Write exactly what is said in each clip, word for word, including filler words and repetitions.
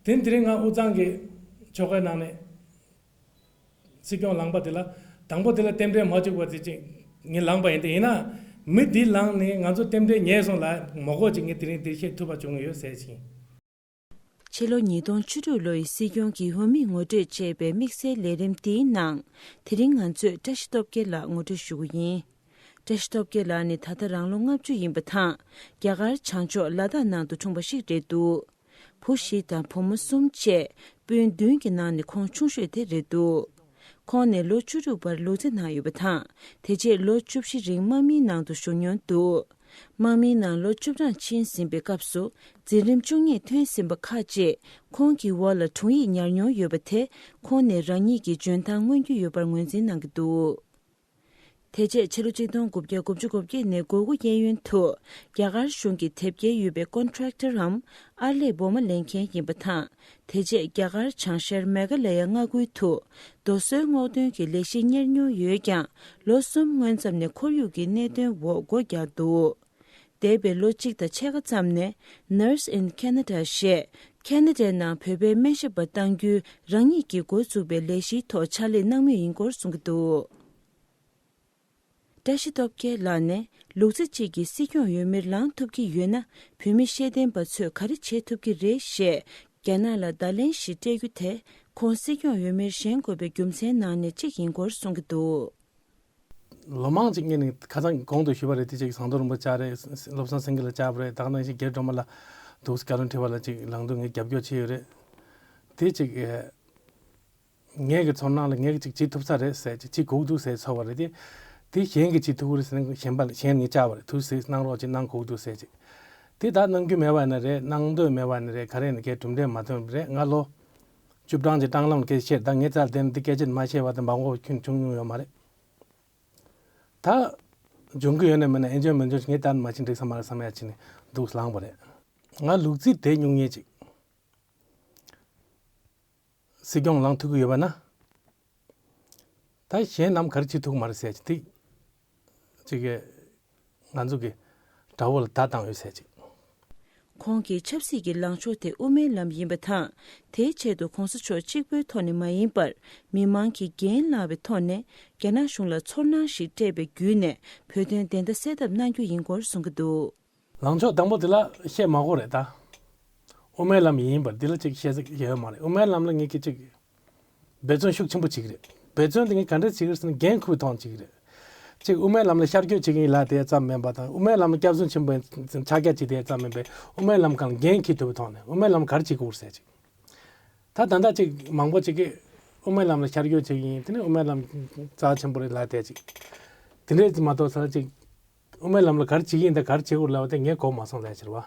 དེ་དེ་རིང་ང་དབུས་གཙང་གི་ཆོལ་ཁའི་ནང་ནས་སྲིད་སྐྱོང་ལངས་པ་དེ་ལ་དང་པོ་དེ་ལ་རྟེན་འབྲེལ་མ་བཅུག་པ་དེ་ཅིག་ངས་ལངས་པ་ཡིན། དེ་ཡིན་ན་མི་འདི་ལངས་ནས་ང་ཚོ་རྟེན་འབྲེལ་ཉེས་སོང་ལབ་མ་དགོས་ཅིག་ངས་དེ་རིང་འདིར་བཤད་ཐུབ་པ་བྱུང་ཡོད་ཟེར་ཅིང་། ཕྱི་ལོ་ཉིས་སྟོང་བཅུ་དྲུག་ལོའི་སྲིད་སྐྱོང་གི་འོས་མི་ངོ་སྤྲོད་ཅེས་པའི་དམིགས་བསལ་ལས་རིམ་འདིའི་ནང་དེ་རིང་ང་ཚོས་བཀྲ་ཤིས་སྟོབས་རྒྱལ་ལགས་ངོ་སྤྲོད་ཞུ་གི་ཡིན། བཀྲ་ཤིས་སྟོབས་རྒྱལ་ལགས་ནི་ད་ལྟ་རང་ལོ་ལྔ་བཅུ་ཡིན་པ་དང་། རྒྱ་གར་བྱང་ཕྱོགས་ལ་དྭགས་ནང་དུ་འཁྲུངས་པ་ཞིག་རེད་འདུག་བུ་བཞི་དང་བུ་མོ་གསུམ་བཅས་སྤུན་བདུན་གྱི་ནང་ནས་ཁོང་ཆུང་ཤོས་དེ་རེད་འདུག་ཁོང་ནས་ལོ་བཅུ་དྲུག་བར་ལུག་རྫི་ནང་ཡོད་པ་དང་། དེ་རྗེས་ལོ་བཅུ་བཞི་རིང་དམག་མིའི་ནང་དུ་ཞུགས་མྱོང་འདུག་དམག་མིའི་ནང་ལོ་བཅུ་གྲངས་ཕྱིན་ཟིན་པའི་སྐབས་སུ་འཛིན་རིམ་བཅུ་གཉིས་ཐོན་ཟིན་པ་ཁག་ཅིག་ཁོང་གི་འོག་ལ་དྲུང་ཡིག་ཉར་མྱོང་ཡོད་པ་དེ་ཁོང་ནས་རང་ཉིད་ཀྱི་འཇོན་ཐང་མངོན་རྒྱུ་ཡོད་པར་ངོས་འཛིན་གནང་གི་འདུག་དེ་རྗེས་ཕྱི་ལོ་ཆིག་སྟོང་དགུ་བརྒྱ་དགུ་བཅུ་གོ་བརྒྱད་ནས་གོ་དགུ་གཡས་གཡོན་དུ་རྒྱ་གར་གཞུང་གི་དེབ་སྐྱེལ་ཡོད་པའི་ཀོན་ཊེག་ཊར་འམ་ཨར་ལས་འབོར་མ་ལེན་མཁན་ཡིན་པ་དང་། དེ་རྗེས་རྒྱ་གར་བྱང་ཤར་མེ་གྷ་ལ་ཡ་མངའ་ཁུལ་དུ་རྡོ་སོལ་སྔོག་འདོན་གྱི་ལས་གཞི་གཉེར་མྱོང་ཡོད་ཀྱང་། ལོ་གསུམ་སྔོན་ཙམ་ནས་ཁོར་ཡུག་གི་གནད་དོན་འོག་སྒོ་བརྒྱབ་འདུག་འདས་པའི་ལོ་གཅིག་དང་ཕྱེད་ཀ་ཙམ་ནས་Nurse in Canada ཞེས་ཁ་ན་ཌའི་ནང་བོད་པའི་སྨན་ཞབས་པ་གཏང་རྒྱུའི་རང་ཉིད་ཀྱིས་འགོ་བཙུགས་པའི་ལས་གཞིའི་ཐོག་ཕྱག་ལས་གནང་མུས་ཡིན་སྐོར་གསུང་གི་འདུག་བཀྲ་ཤིས་སྟོབས་རྒྱལ་ལགས་ནས་ལུག་རྫི་གཅིག་གིས་སྲིད་སྐྱོང་འོས་མིར་ལངས་ཐུབ་ཀྱི་ཡོད་ན། བོད་མི་ཤེས་ལྡན་པ་ཚོས་ག་རེ་བྱེད་ཐུབ་ཀྱི་རེད་ཞེས་རྒྱ་ནག་ལ་བརྡ་ལན་ཞིག་སྤྲད་རྒྱུ་དེ་ཁོང་སྲིད་སྐྱོང་འོས་མིར་བཞེངས་དགོས་པའི་རྒྱུ་མཚན་ནང་ནས་གཅིག་ཡིན་སྐོར་གསུང་གི་འདུག་ལོ་མང་ཅིག་སྔོན་ནས་ཁ་སང་གོང་དུ་ཞུས་པ་རེད། དེ་ཅིག་ཟམ་གདོང་རིན་པོ་ཆེ་རེད། བློ་བཟང་སེང་གེ་ལ་བཅར་བ་རེད། ད་ག་ནང་བཞིན་རྒྱ་སྒྲོལ་མ་ལ་འདུག་སེ་བཀའ་བློན་ཁྲི་པ་ལ་ཅིག་ལངས་དུས་ངས་རྒྱབ་སྐྱོར་བྱས་ཡོད་རེད། དེ་ཅིག་ངས་ཀྱི་ཚོར་སྣང་ལ་ངས་ཀྱི་ཅིག་བྱེད་ཐུབ་ས་རེད་ཟེར་ཅིག་བྱེད་དགོས་འདུག་ཟེར་ཚོར་བ་རེད་དེ། དེ་གཞན་གྱིས་བྱེད་ཐུབ་ཀྱི་རེད་ཟེར་ན་གཞན་པ་གཞན་ནས་བཅར་བ་རེད། ཐུགས་སེ་གནང་རོགས་ཅིག་གནང་དགོས་འདུག་ཟེར་ཅིག་དེ་ད་གནང་རྒྱུ་མེད་པ་ཡིན་ན་རེད། གནང་འདོད་མེད་པ་ཡིན་ན་རེད། ག་རེ་ཡིན་ན་གའི་གྲུབ་འབྲས་མ་ཐོན་པ་རེད། ང་ལོ་བཅུ་གྲངས་ཀྱི་སྤྲང་ལམ་སྐད་ཆ་བཤད། ད་ངའི་རྩར་བསྡད་ནས་འདི་སྐད་ཆ་མ་བཤད་པ་དང་མ་གོ་ཁྱོན་བྱུང་མྱོང་ཡོད་མ་རེད། ད་འབྱུང་གི་ཡོད་ན་མེད་ན་ཨེ་འབྱུང་མི་འབྱུང་ངས་ད་ནི་མ་ཕྱིན་འགྲིག་ས་མ་རེད་བསམ་ཡ་ཅིག་ནས་འདུག་ལངས་པ་རེད། ང་ལུག་རྫི་དེ་སྨྱུང་གཉེན་ཅིག་སྲིད་སྐྱོང་ལངས་ཐུབ་ཀྱི་ཡོད་པ་ན། ད་གཞན་རྣམས་ག་རེ་བྱེད་ཐུབ་ཀྱི་མ་རེད་ཟེར་ཅིག་དེ་ཅིག་གི་ང་ཚོ་གི་དགྲ་བོ་ལ་བརྡ་བཏང་ཡོད་ཟེར་ཅིག་ཁོང་གི་ཆབ་སྲིད་ཀྱི་ལངས་ཕྱོགས་དེ་དབུ་མའི་ལམ་ཡིན་པ་དང་། དེའི་ཆེད་དུ་གོང་ས་མཆོག་གཅིག་པུའི་ཐོག་ནས་མ་ཡིན་པར། མི་མང་གིས་འགན་བླངས་པའི་ཐོག་ནས་རྒྱ་ནག་གཞུང་ལ་ཚོར་སྣང་ཞིག་སྤྲད་པའི་བརྒྱུད་ནས་བོད་དོན་བདེན་མཐའ་གསལ་ཐབས་གནང་རྒྱུ་ཡིན་སྐོར་གསུང་གི་འདུག་ལངས་ཕྱོགས་དང་པོ་དེ་ལ་བཤད་མ་དགོས་རེད་ད། དབུ་མའི་ལམ་ཡིན་པར་འདི་ལ་ཅིག་བཤད་ས་ཡོད་མ་རེད། དབུ་མའི་ལམ་ལ་ངེད་ཀྱིས་ཅིག་འབད་བརྩོན་ཤུགས་ཆེན་པོ་བྱེད་ཀྱི་རེད། འབད་བརྩོན་དེ་ངས་ག་འདྲ་བྱེད་ཀྱི་རེད་ཟེར་ན་འགན་འཁུར་བའི་ཐོག་ནས་བྱེད་ཀྱི་རེད། ཅིག་དབུ་མའི་ལམ་ལ་ཤར་བསྐྱོད་བྱེད་ཀྱི་ཡིན་ལབ་དེ་ཙམ་མིན་པ་དང་། དབུ་མའི་ལམ་ལ་སྐྱག་རྫུན་ཆེན་པོ་ཕྱག་རྒྱ་བྱེད་དེ་ཙམ་མིན་པའི་དབུ་མའི་ལམ་སྒང་ལ་འགན་འཁྱེར་ཐུབ་པའི་ཐོག་ནས་དབུ་མའི་ལམ་ག་རེ་བྱེད་དགོས་རེད་ཟེར་ཅིག་ད་ད་ལྟ་ཅིག་མང་པོ་ཅིག་གིས་དབུ་མའི་ལམ་ལ་ཤར་བསྐྱོད་བྱེད་ཀྱི་ཡིན། དེ་ནས་དབུ་མའི་ལམ་རྩ་ཆེན་པོ་རེད་ལབ་དེ་ཅིག་དེ་འདྲས་མ་གཏོགས་ས་ཅིག་དབུ་མའི་ལམ་ལ་ག་རེ་བྱེད་ཀྱི་ཡིན་དང་ག་རེ་བྱེད་དགོས་ལབ་པ་དེ་ངས་གོ་མ་སོང་ལབ་ཕྱིར་བ།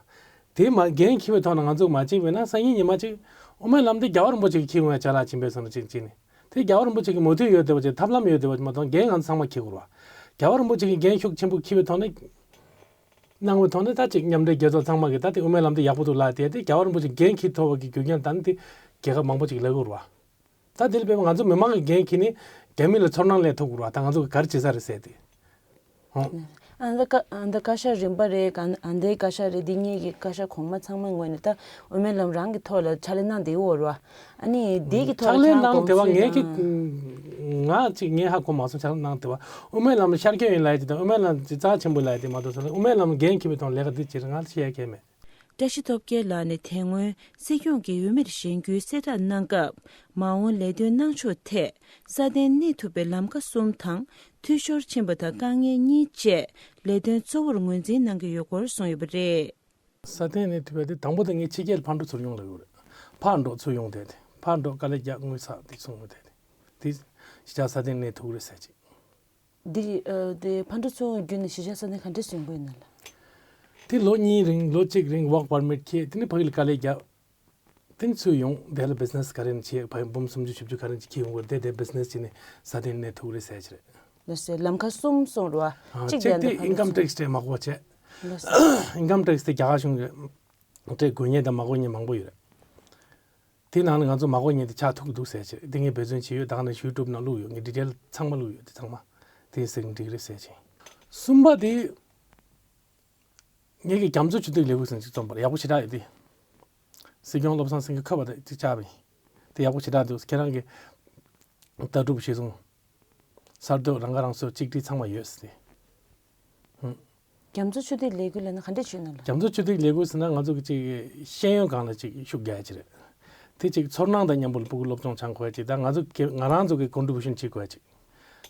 དེ་མ་འགན་འཁྱེར་བའི་ཐོག་ནས་ང་ཚོ་མ་བྱེད་པས་ན་སང་ཉིན་ཉི་མ་ཅིག་དབུ་མའི་ལམ་དེ་རྒྱལ་བ་རིན་པོ་ཆེ་གིས་འཁྱེར་འོང་བའི་ཅ་ལག་ཕྱིན་པས་བསམ་ནས་ཅིག་ཅིག་ནས་དེ་རྒྱལ་བ་རིན་པོ་ཆེ་གི་མོས་མཐུན་ཡོད་བསྡད་པ་ཅིག་ཐབས་ལམ་ཡོད་བསྡད་པ་ཅིག་མ་གཏོགས་འགན་ང་ཚོ་ཚང་མ་འཁྱེར་དགོས་རེད་བ། རྒྱལ་བ་རིན་པོ་ཆེ་གིས་འགན་ཤུགས་ཆེན་པོ་འཁྱེར་བའི་ཐོག་ནས། གནང་བའི་ཐོག་ནས་ད་ཅིག་མཉམ་འབྲེལ་རྒྱལ་ཚོགས་ཚང་མ་གིས་ད་དེ་དབུ་མའི་ལམ་དེ་ཡག་པོ་འདུག་ལབ་དེ་དེ་རྒྱལ་བ་རིན་པོ་ཆེ་འགན་འཁྱེར་ཐུབ་པ་གི་རྒྱུ་རྐྱེན་ད་ནི་དེ་རྒྱལ་ཁབ་མང་པོ་ཅིག་ལབ་དགོས་རེད་བ། ད་དེ་ལ་དཔེར་ན་ང་ཚོ་མི་མང་གི་འགན་འཁྱེར་ནས་རྒྱ་མི་ལ་ཚོར་སྣང་སླེབས་ཐུབ་དགོས་རེད་བ། ད་ང་ཚོ་གིས་ག་རེ་བྱེད་ས་རེད་ཟེར་དེ། ཧོ། ཨ་ད་ཀ་ཨ་ད་བཀའ་ཤག་རིམ་པ་རེད། ཨ་ཨ་འདའི་བཀའ་ཤག་རེད། འདི་གཉིས་ཀྱི་བཀའ་ཤག་གོང་མ་ཚང་མའི་ངོས་ནས་ད་དབུ་མའི་ལམ་རང་གི་ཐོག་ལ་ཕྱག་ལས་གནང་བསྡད་ཡོད་རེད་བ། ཨ་ནི་འདི་གི་ཐོག་ཕྱག་ལས་གནང་དགོངས་དེ་བ་ཚུལ་ངས་ཀྱི་དང་། ང་ཅིག་ངས་ཧ་གོ་མ་སོང་། ཕྱག་ལས་གནང་དེ་བ་དབུ་མའི་ལམ་ལ་ཤར་བསྐྱོད་ཡིན་ལབ་ཡ་ཅིག་དང་དབུ་མའི་ལམ་ཅིག་རྩ་ཆེན་པོ་ལབ་ཡ་དེ་མ་གཏོགས་ས་ལ་དབུ་མའི་ལམ་འགན་འཁྱེར་བའི་ཐོག་ལས་ཀ་འདི་བྱེད་རེད་ང་ལ་བཤད་ཡ་གང་ཡང་མེད། བཀྲ་ཤིས་སྟོབས་རྒྱལ་ལགས་ནས་དེ་སྔོན་སྲིད་སྐྱོང་གི་འོས་མིར་བཞེངས་རྒྱུའི་གསལ་བསྒྲགས་གནང་སྐབས། མ་འོངས་ལས་དོན་གནང་ཕྱོགས་ཐད་སྲ་བརྟན་གནས་ཐུབ་པའི་ལམ་ཁ་གསུམ་དང་། འཐུས་ཤོར་ཕྱིན་པ་དང་དཀའ་ངལ་གཉིས་བཅས་ལས་དོན་གཙོ་བོར་ངོས་འཛིན་གནང་གི་ཡོད་སྐོར་གསུངས་ཡོད་པ་རེད། སྲ་བརྟན་གནས་ཐུབ་པ་དེ་དང་པོ་དེ་ངས་ཕྱི་རྒྱལ་ཕར་འགྲོ་ཚུར་ཡོང་ལབ་ཡོད་རེད། ཕར་འགྲོ་ཚུར་ཡོང་དེ་དེ་ཕར་འགྲོ་དཀའ་ལས་རྒྱག་དངུལ་བསགས་དེ་གསུང་ཡོད་དེ་དེ་གཞིས་ཆགས་སྲ་བརྟན་གནས་ཐུབ་རེད་ཟེར་ཅིག་འདི་ཨ་དེ་ཕར་འགྲོ་ཚུར་འོང་བརྒྱུད་ནས་གཞིས་ཆགས་སྲ་བརྟན་ག་འདྲས་བྱུང་པ་ཡིན་ན་ལ། དེ་ལོ་གཉིས་རིང་ལོ་གཅིག་རིང་work permit་ཁྱེར། དེ་ནས་ཕ་གི་ལ་དཀའ་ལས་རྒྱག་དེ་ནས་ཚུར་ཡོང་དེ་ལ་business་ག་རེ་ནས་བྱེད། ཕ་གི་འབུམ་སུམ་ཅུ་བཞི་བཅུ་ག་རེ་ནས་ཁྱེར་ཡོང་དགོས་རེད། དེ་དེ་business་བྱས་ནས་སྲ་བརྟན་གནས་ཐུབ་རེད་ཟེར་གྱི་རེད། ལགས་སོ། ལམ་ཁ་གསུམ་གསུངས་རེད་བ། ཨ་གཅིག་གཅིག་དེ་དེ་ལ་income tax་དེ་མ་དགོས་བྱས། ལགས་སོ། Income tax་དེ་རྒྱ་གར་གཞུང་གི་སྤྲད་དགོས་མཁན་དང་མ་དགོས་མཁན་མང་པོ་ཡོད་རེད། དེ་ནང་ནས་ང་ཚོ་མ་དགོས་མཁན་དེ་ཆགས་ཐུབ་ཀྱི་འདུག་ཟེར་བྱས། དེ་ངས་འབད་བརྩོན་བྱས་ཡོད། ད་ག་ནང་བཞིན་YouTube་ནང་བླུགས་ཡོད། ངས་detail་ཚང་མ་བླུགས་ཡོད། དེ་ཚང་མ་དེ་ཟེར་གྱི་འགྲིག་རེད་ཟེར་བྱས། གསུམ་པ་དེ་ངས་ཀྱི་རྒྱ་མཚོ་ཆུ་ཐིགས་ལས་འགུལ་ཟེར་ཅིག་རྩོམ་པར་ཡག་པོ་ཞེ་དྲག་ཡོད་དེ། སྲིད་སྐྱོང་བློ་བཟང་སེང་གེ་ཁ་པར་དེ་གཅིག་བཅར་བ་ཡིན། དེ་ཡག་པོ་ཞེ་དྲག་འདུག་ཁྱེད་རང་གི་ལྟ་གྲུབ་གཞི་བཟུང་། གསར་གཏོད་རང་ཁ་རང་གསོ་གཅིག་སྒྲིལ་ཚང་མ་ཡོད་ཟེར་ཏེ། ཧུམ། རྒྱ་མཚོ་ཆུ་ཐིགས་ལས་འགུལ་ལབ་ན་ག་འདྲས་བྱུང་ན་ལ། རྒྱ་མཚོ་ཆུ་ཐིགས་ལས་འགུལ་ཟེར་ན་ང་ཚོ་གི་ཅིག་ཤེས་ཡོན་སྒང་ལ་ཅིག་ཤུགས་རྒྱག་ཡ་ཅིག་རེད། དེ་ཅིག་ཚོར་སྣང་དང་མཉམ་པོ་ལ་ཕྲུ་གུ་སློབ་སྦྱོང་སྦྱང་དགོས་ཡ་ཅིག་དང་ང་ཚོ་གི་ང་རང་ཚོ་གི་ཀོན་ཊི་བུ་ཤན་བྱེད་དགོས་ཡ་ཅིག་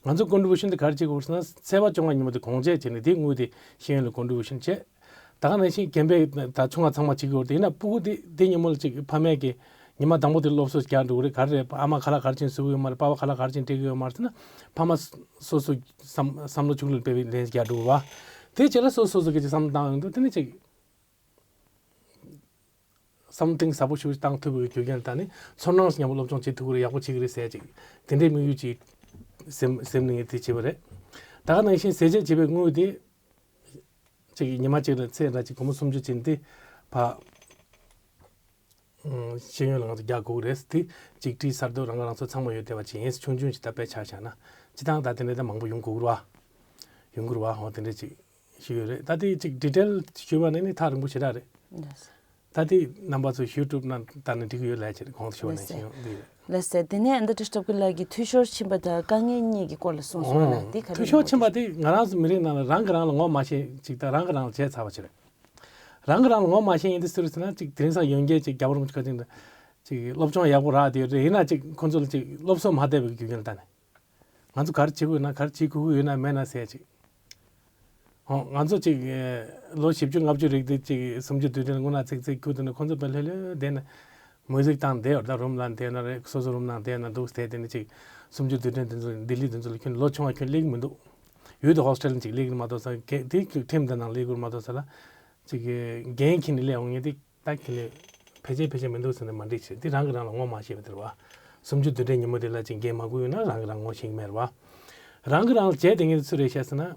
ང་ཚོ་ཀོན་ཊི་བུ་ཤན་དེ་ག་རེ་བྱེད་དགོས་ཟེར་ན་ཚེས་པ་བཅོ་ལྔ་ཉིན་མོ་དེ་གོང་བརྗེ་བྱས་ནས་དེ་དངུལ་དེ་ཤེས་ཡོན་ལ་ཀོན་ཊི་བུ་ཤན་བྱས། ད་ག་ནང་བཞིན་རྒན་པས་ད་ཆུང་བ་ཚང་མ་བྱེད་ཀྱི་ཡོད་རེད། ཡིན་ན་ཕྲུ་གུ་དེ་དེ་ཉིན་མོ་ལ་ཅིག་ཕ་མས་ཀྱི་ཉི་མ་དང་པོ་དེ་སློབ་གསོ་རྒྱག་འགྲོ་གི་རེད། ག་རེ་རེད། ཨ་མ་ཁ་ལག་ག་རེ་བྱས་ནས་བཟོ་གི་ཡོད་མ་རེད། པ་ཕ་ཁ་ལག་ག་རེ་བྱས་ནས་སྤྲད་ཀྱི་ཡོད་མ་རེད་ཟེར་ན། ཕ་མ་སོ་སོ་བསམ་བསམ་བློ་ཕྱུག་ལ་སྤེལ་བའི་ལན་རྒྱག་འགྲོ་གི་རེད་བ། དེ་རྗེས་ལ་སོ་སོ་སོ་གི་ཅིག་བསམ་བློ་བཏང་ཡོང་དུས་དེ་ནི་ཅིག་བསམ་བློ་གཏིང་ཟབ་པོ་ཞིག་བཏང་ཐུབ་པའི་རྒྱུ་རྐྱེན་ལ་བརྟེན་ནས་ཚོར་སྣང་ཞིག་མཉམ་པོ་སློབ་སྦྱོང་བྱེད་ཐུབ་ཀྱི་རེད། ཡག་པོ་བྱེད་ཀྱི་རེད་ཟེར་ཅིག་དེ་འདྲའི་དམིགས་ཡུལ་ཅིག་སེམས་སེམས་ནང་ངས་དེ་བྱས་པ་རེད། ད་ག་ནང་བཞིན་ཟས་བཅད་བྱེད་པའི་དངུལ་དེ་ཅིག་ཉི་མ་གཅིག་ལ་ཚད་འདྲ་ཅིག་སྒོར་མོ་སུམ་ཅུ་ཅན་དེ་ཕ་ཤེས་ཡོན་ལ་ང་ཚོ་རྒྱག་དགོས་ཀྱི་རེད། དེ་གཅིག་སྒྲིལ་གསར་གཏོད་རང་ཁ་རང་གསོ་ཚང་མ་ཡོད་བསྡད་པ་ཅིག་ཡིན། ཆུང་ཆུང་ཞིག་ད་དཔེ་ཆ་བཞག་ན་སྤྱི་བཏང་ད་དེ་འདྲ་ད་མང་པོ་ཡོང་དགོས་ཀྱི་རེད་བ། ཡོང་གི་རེད་བ། ཧོ་དེ་འདྲ་ཅིག་ཞུ་ཡོད་རེད། ད་དེ་ཅིག་ཌི་ཊེལ་ཞུས་པ་ནི་ནི་ཐག་རིང་པོ་ཞེ་དྲག་རེད། ད་དེ་རྣམ་པ་ཚོ་ཡུ་ཊུབ་ནང་ལྟ་ན་འགྲིག་གི་ཡོད་ལབ་ཅེས་གོང་དུ་ཞུ་བ་ནང་བཞིན་ཡོང་འདི་རེད། ལགས་སེ། དེ་ནས་ཨ་ནི་ད་སྐྲ་ཊབ་ཀི་ལགས་ཀྱིས་འཐུས་ཤོར་ཕྱིན་པ་དང་དཀའ་ངལ་གཉིས་ཀྱི་སྐོར་ལ་གསུངས་སོང་ལ་འདི་ག་རེ། འཐུས་ཤོར་ཕྱིན་པ་དེ་ང་རང་ཚོ་མི་རིགས་ནང་ལ་རང་གིས་རང་ལ་ངོ་མ་ཤེས་ཅིག་དང་རང་གིས་རང་ལ་བྱས་ཚར་བ་ཅིག་རེད། རང་གིས་རང་ལ་ངོ་མ་ཤེས་ཡིན་དུས་སུ་རེད་ཟེར་ན་ཅིག་དེང་སང་ཡོན་རྒྱས་ཅིག་རྒྱལ་བ་རིན་པོ་ཆེ་བཀའ་དྲིན་དང་ཅིག་སློབ་སྦྱོང་ཡག་པོ་རག་བསྡད་ཡོད་རེད། ཡིན་ན་ཅིག་ཁོང་ཚོ་ལ་ཅིག་སློབ་གསོ་མ་བསྡད་པའི་རྒྱུ་རྐྱེན་ལ་བརྟེན་ནས། ང་ཚོ་ག་རེ་བྱེད་དགོས་ཡོད་ན་ག་རེ་བྱེད་དགོས་ཀྱི་ཡོད་ན་མེད་ན་ཟེར་ཅིག་ཧོ། ང་ཚོ་ཅིག་ལོ་བཞི་བཅུ་ལྔ་བཅུ་རིག་དེ་ཅིག་སུམ་ཅུ་དུས་དྲན་དངོས་གནས་ཚིག་ཚིག་ཁུར་དུ་ནས་ཁོང་ཚོ་དཔེ་ལྷོད་ལྷོད་བསྡད་ན་མུ་ཟིག་བཏང་བསྡད་ཡོད་ད། རུམ་ལ་བསྡད་ན་རེད། སོ་སོ་རུམ་ནང་བསྡད་ན་འདུག་བསྡད་དེ་ནི་ཅིག་སུམ་ཅུ་དུས་དྲན་དེ་ཚོ་ལྡི་ལི་དེ་ཚོ་ལ་ཁྱོན་ལོ་ཆུང་བ་ཁྱོན་སླེབས་ཀྱི་མི་འདུག་ཡུལ་དུ་ཧོ་སི་ཊེལ་ཅིག་སླེབས་ཀྱི་མ་གཏོགས་ས་གེ་དེ་ཁྲིམས་དེ་ནང་སླེབས་ཀྱི་མ་གཏོགས་ས་ལ་ཅིག་འགན་འཁྱེར་ནས་སླེབས་འོང་ངེས་དེ། ད་ཁེ་ལས་ཕལ་ཆེར་ཕལ་ཆེར་མི་འདུག་ཟེར་ནས་མ་འགྲིག་ཕྱིར་དེ་རང་གིས་རང་ལ་ངོ་མ་ཤེས་པ་དེ་རེད་བ། སུམ་ཅུ་དུས་དྲན་ཉིན་མོ་དེ་ལ་ཅིག་འགན་མ་འཁུར་ཡོད་ན་རང་གིས་རང་ངོ་ཤེས་ཀྱི་མེད་རེད་བ། རང་གིས་རང་ལ་བྱས་དེ་ངས་སུ་རེད་བཤད་ཟེར་ན།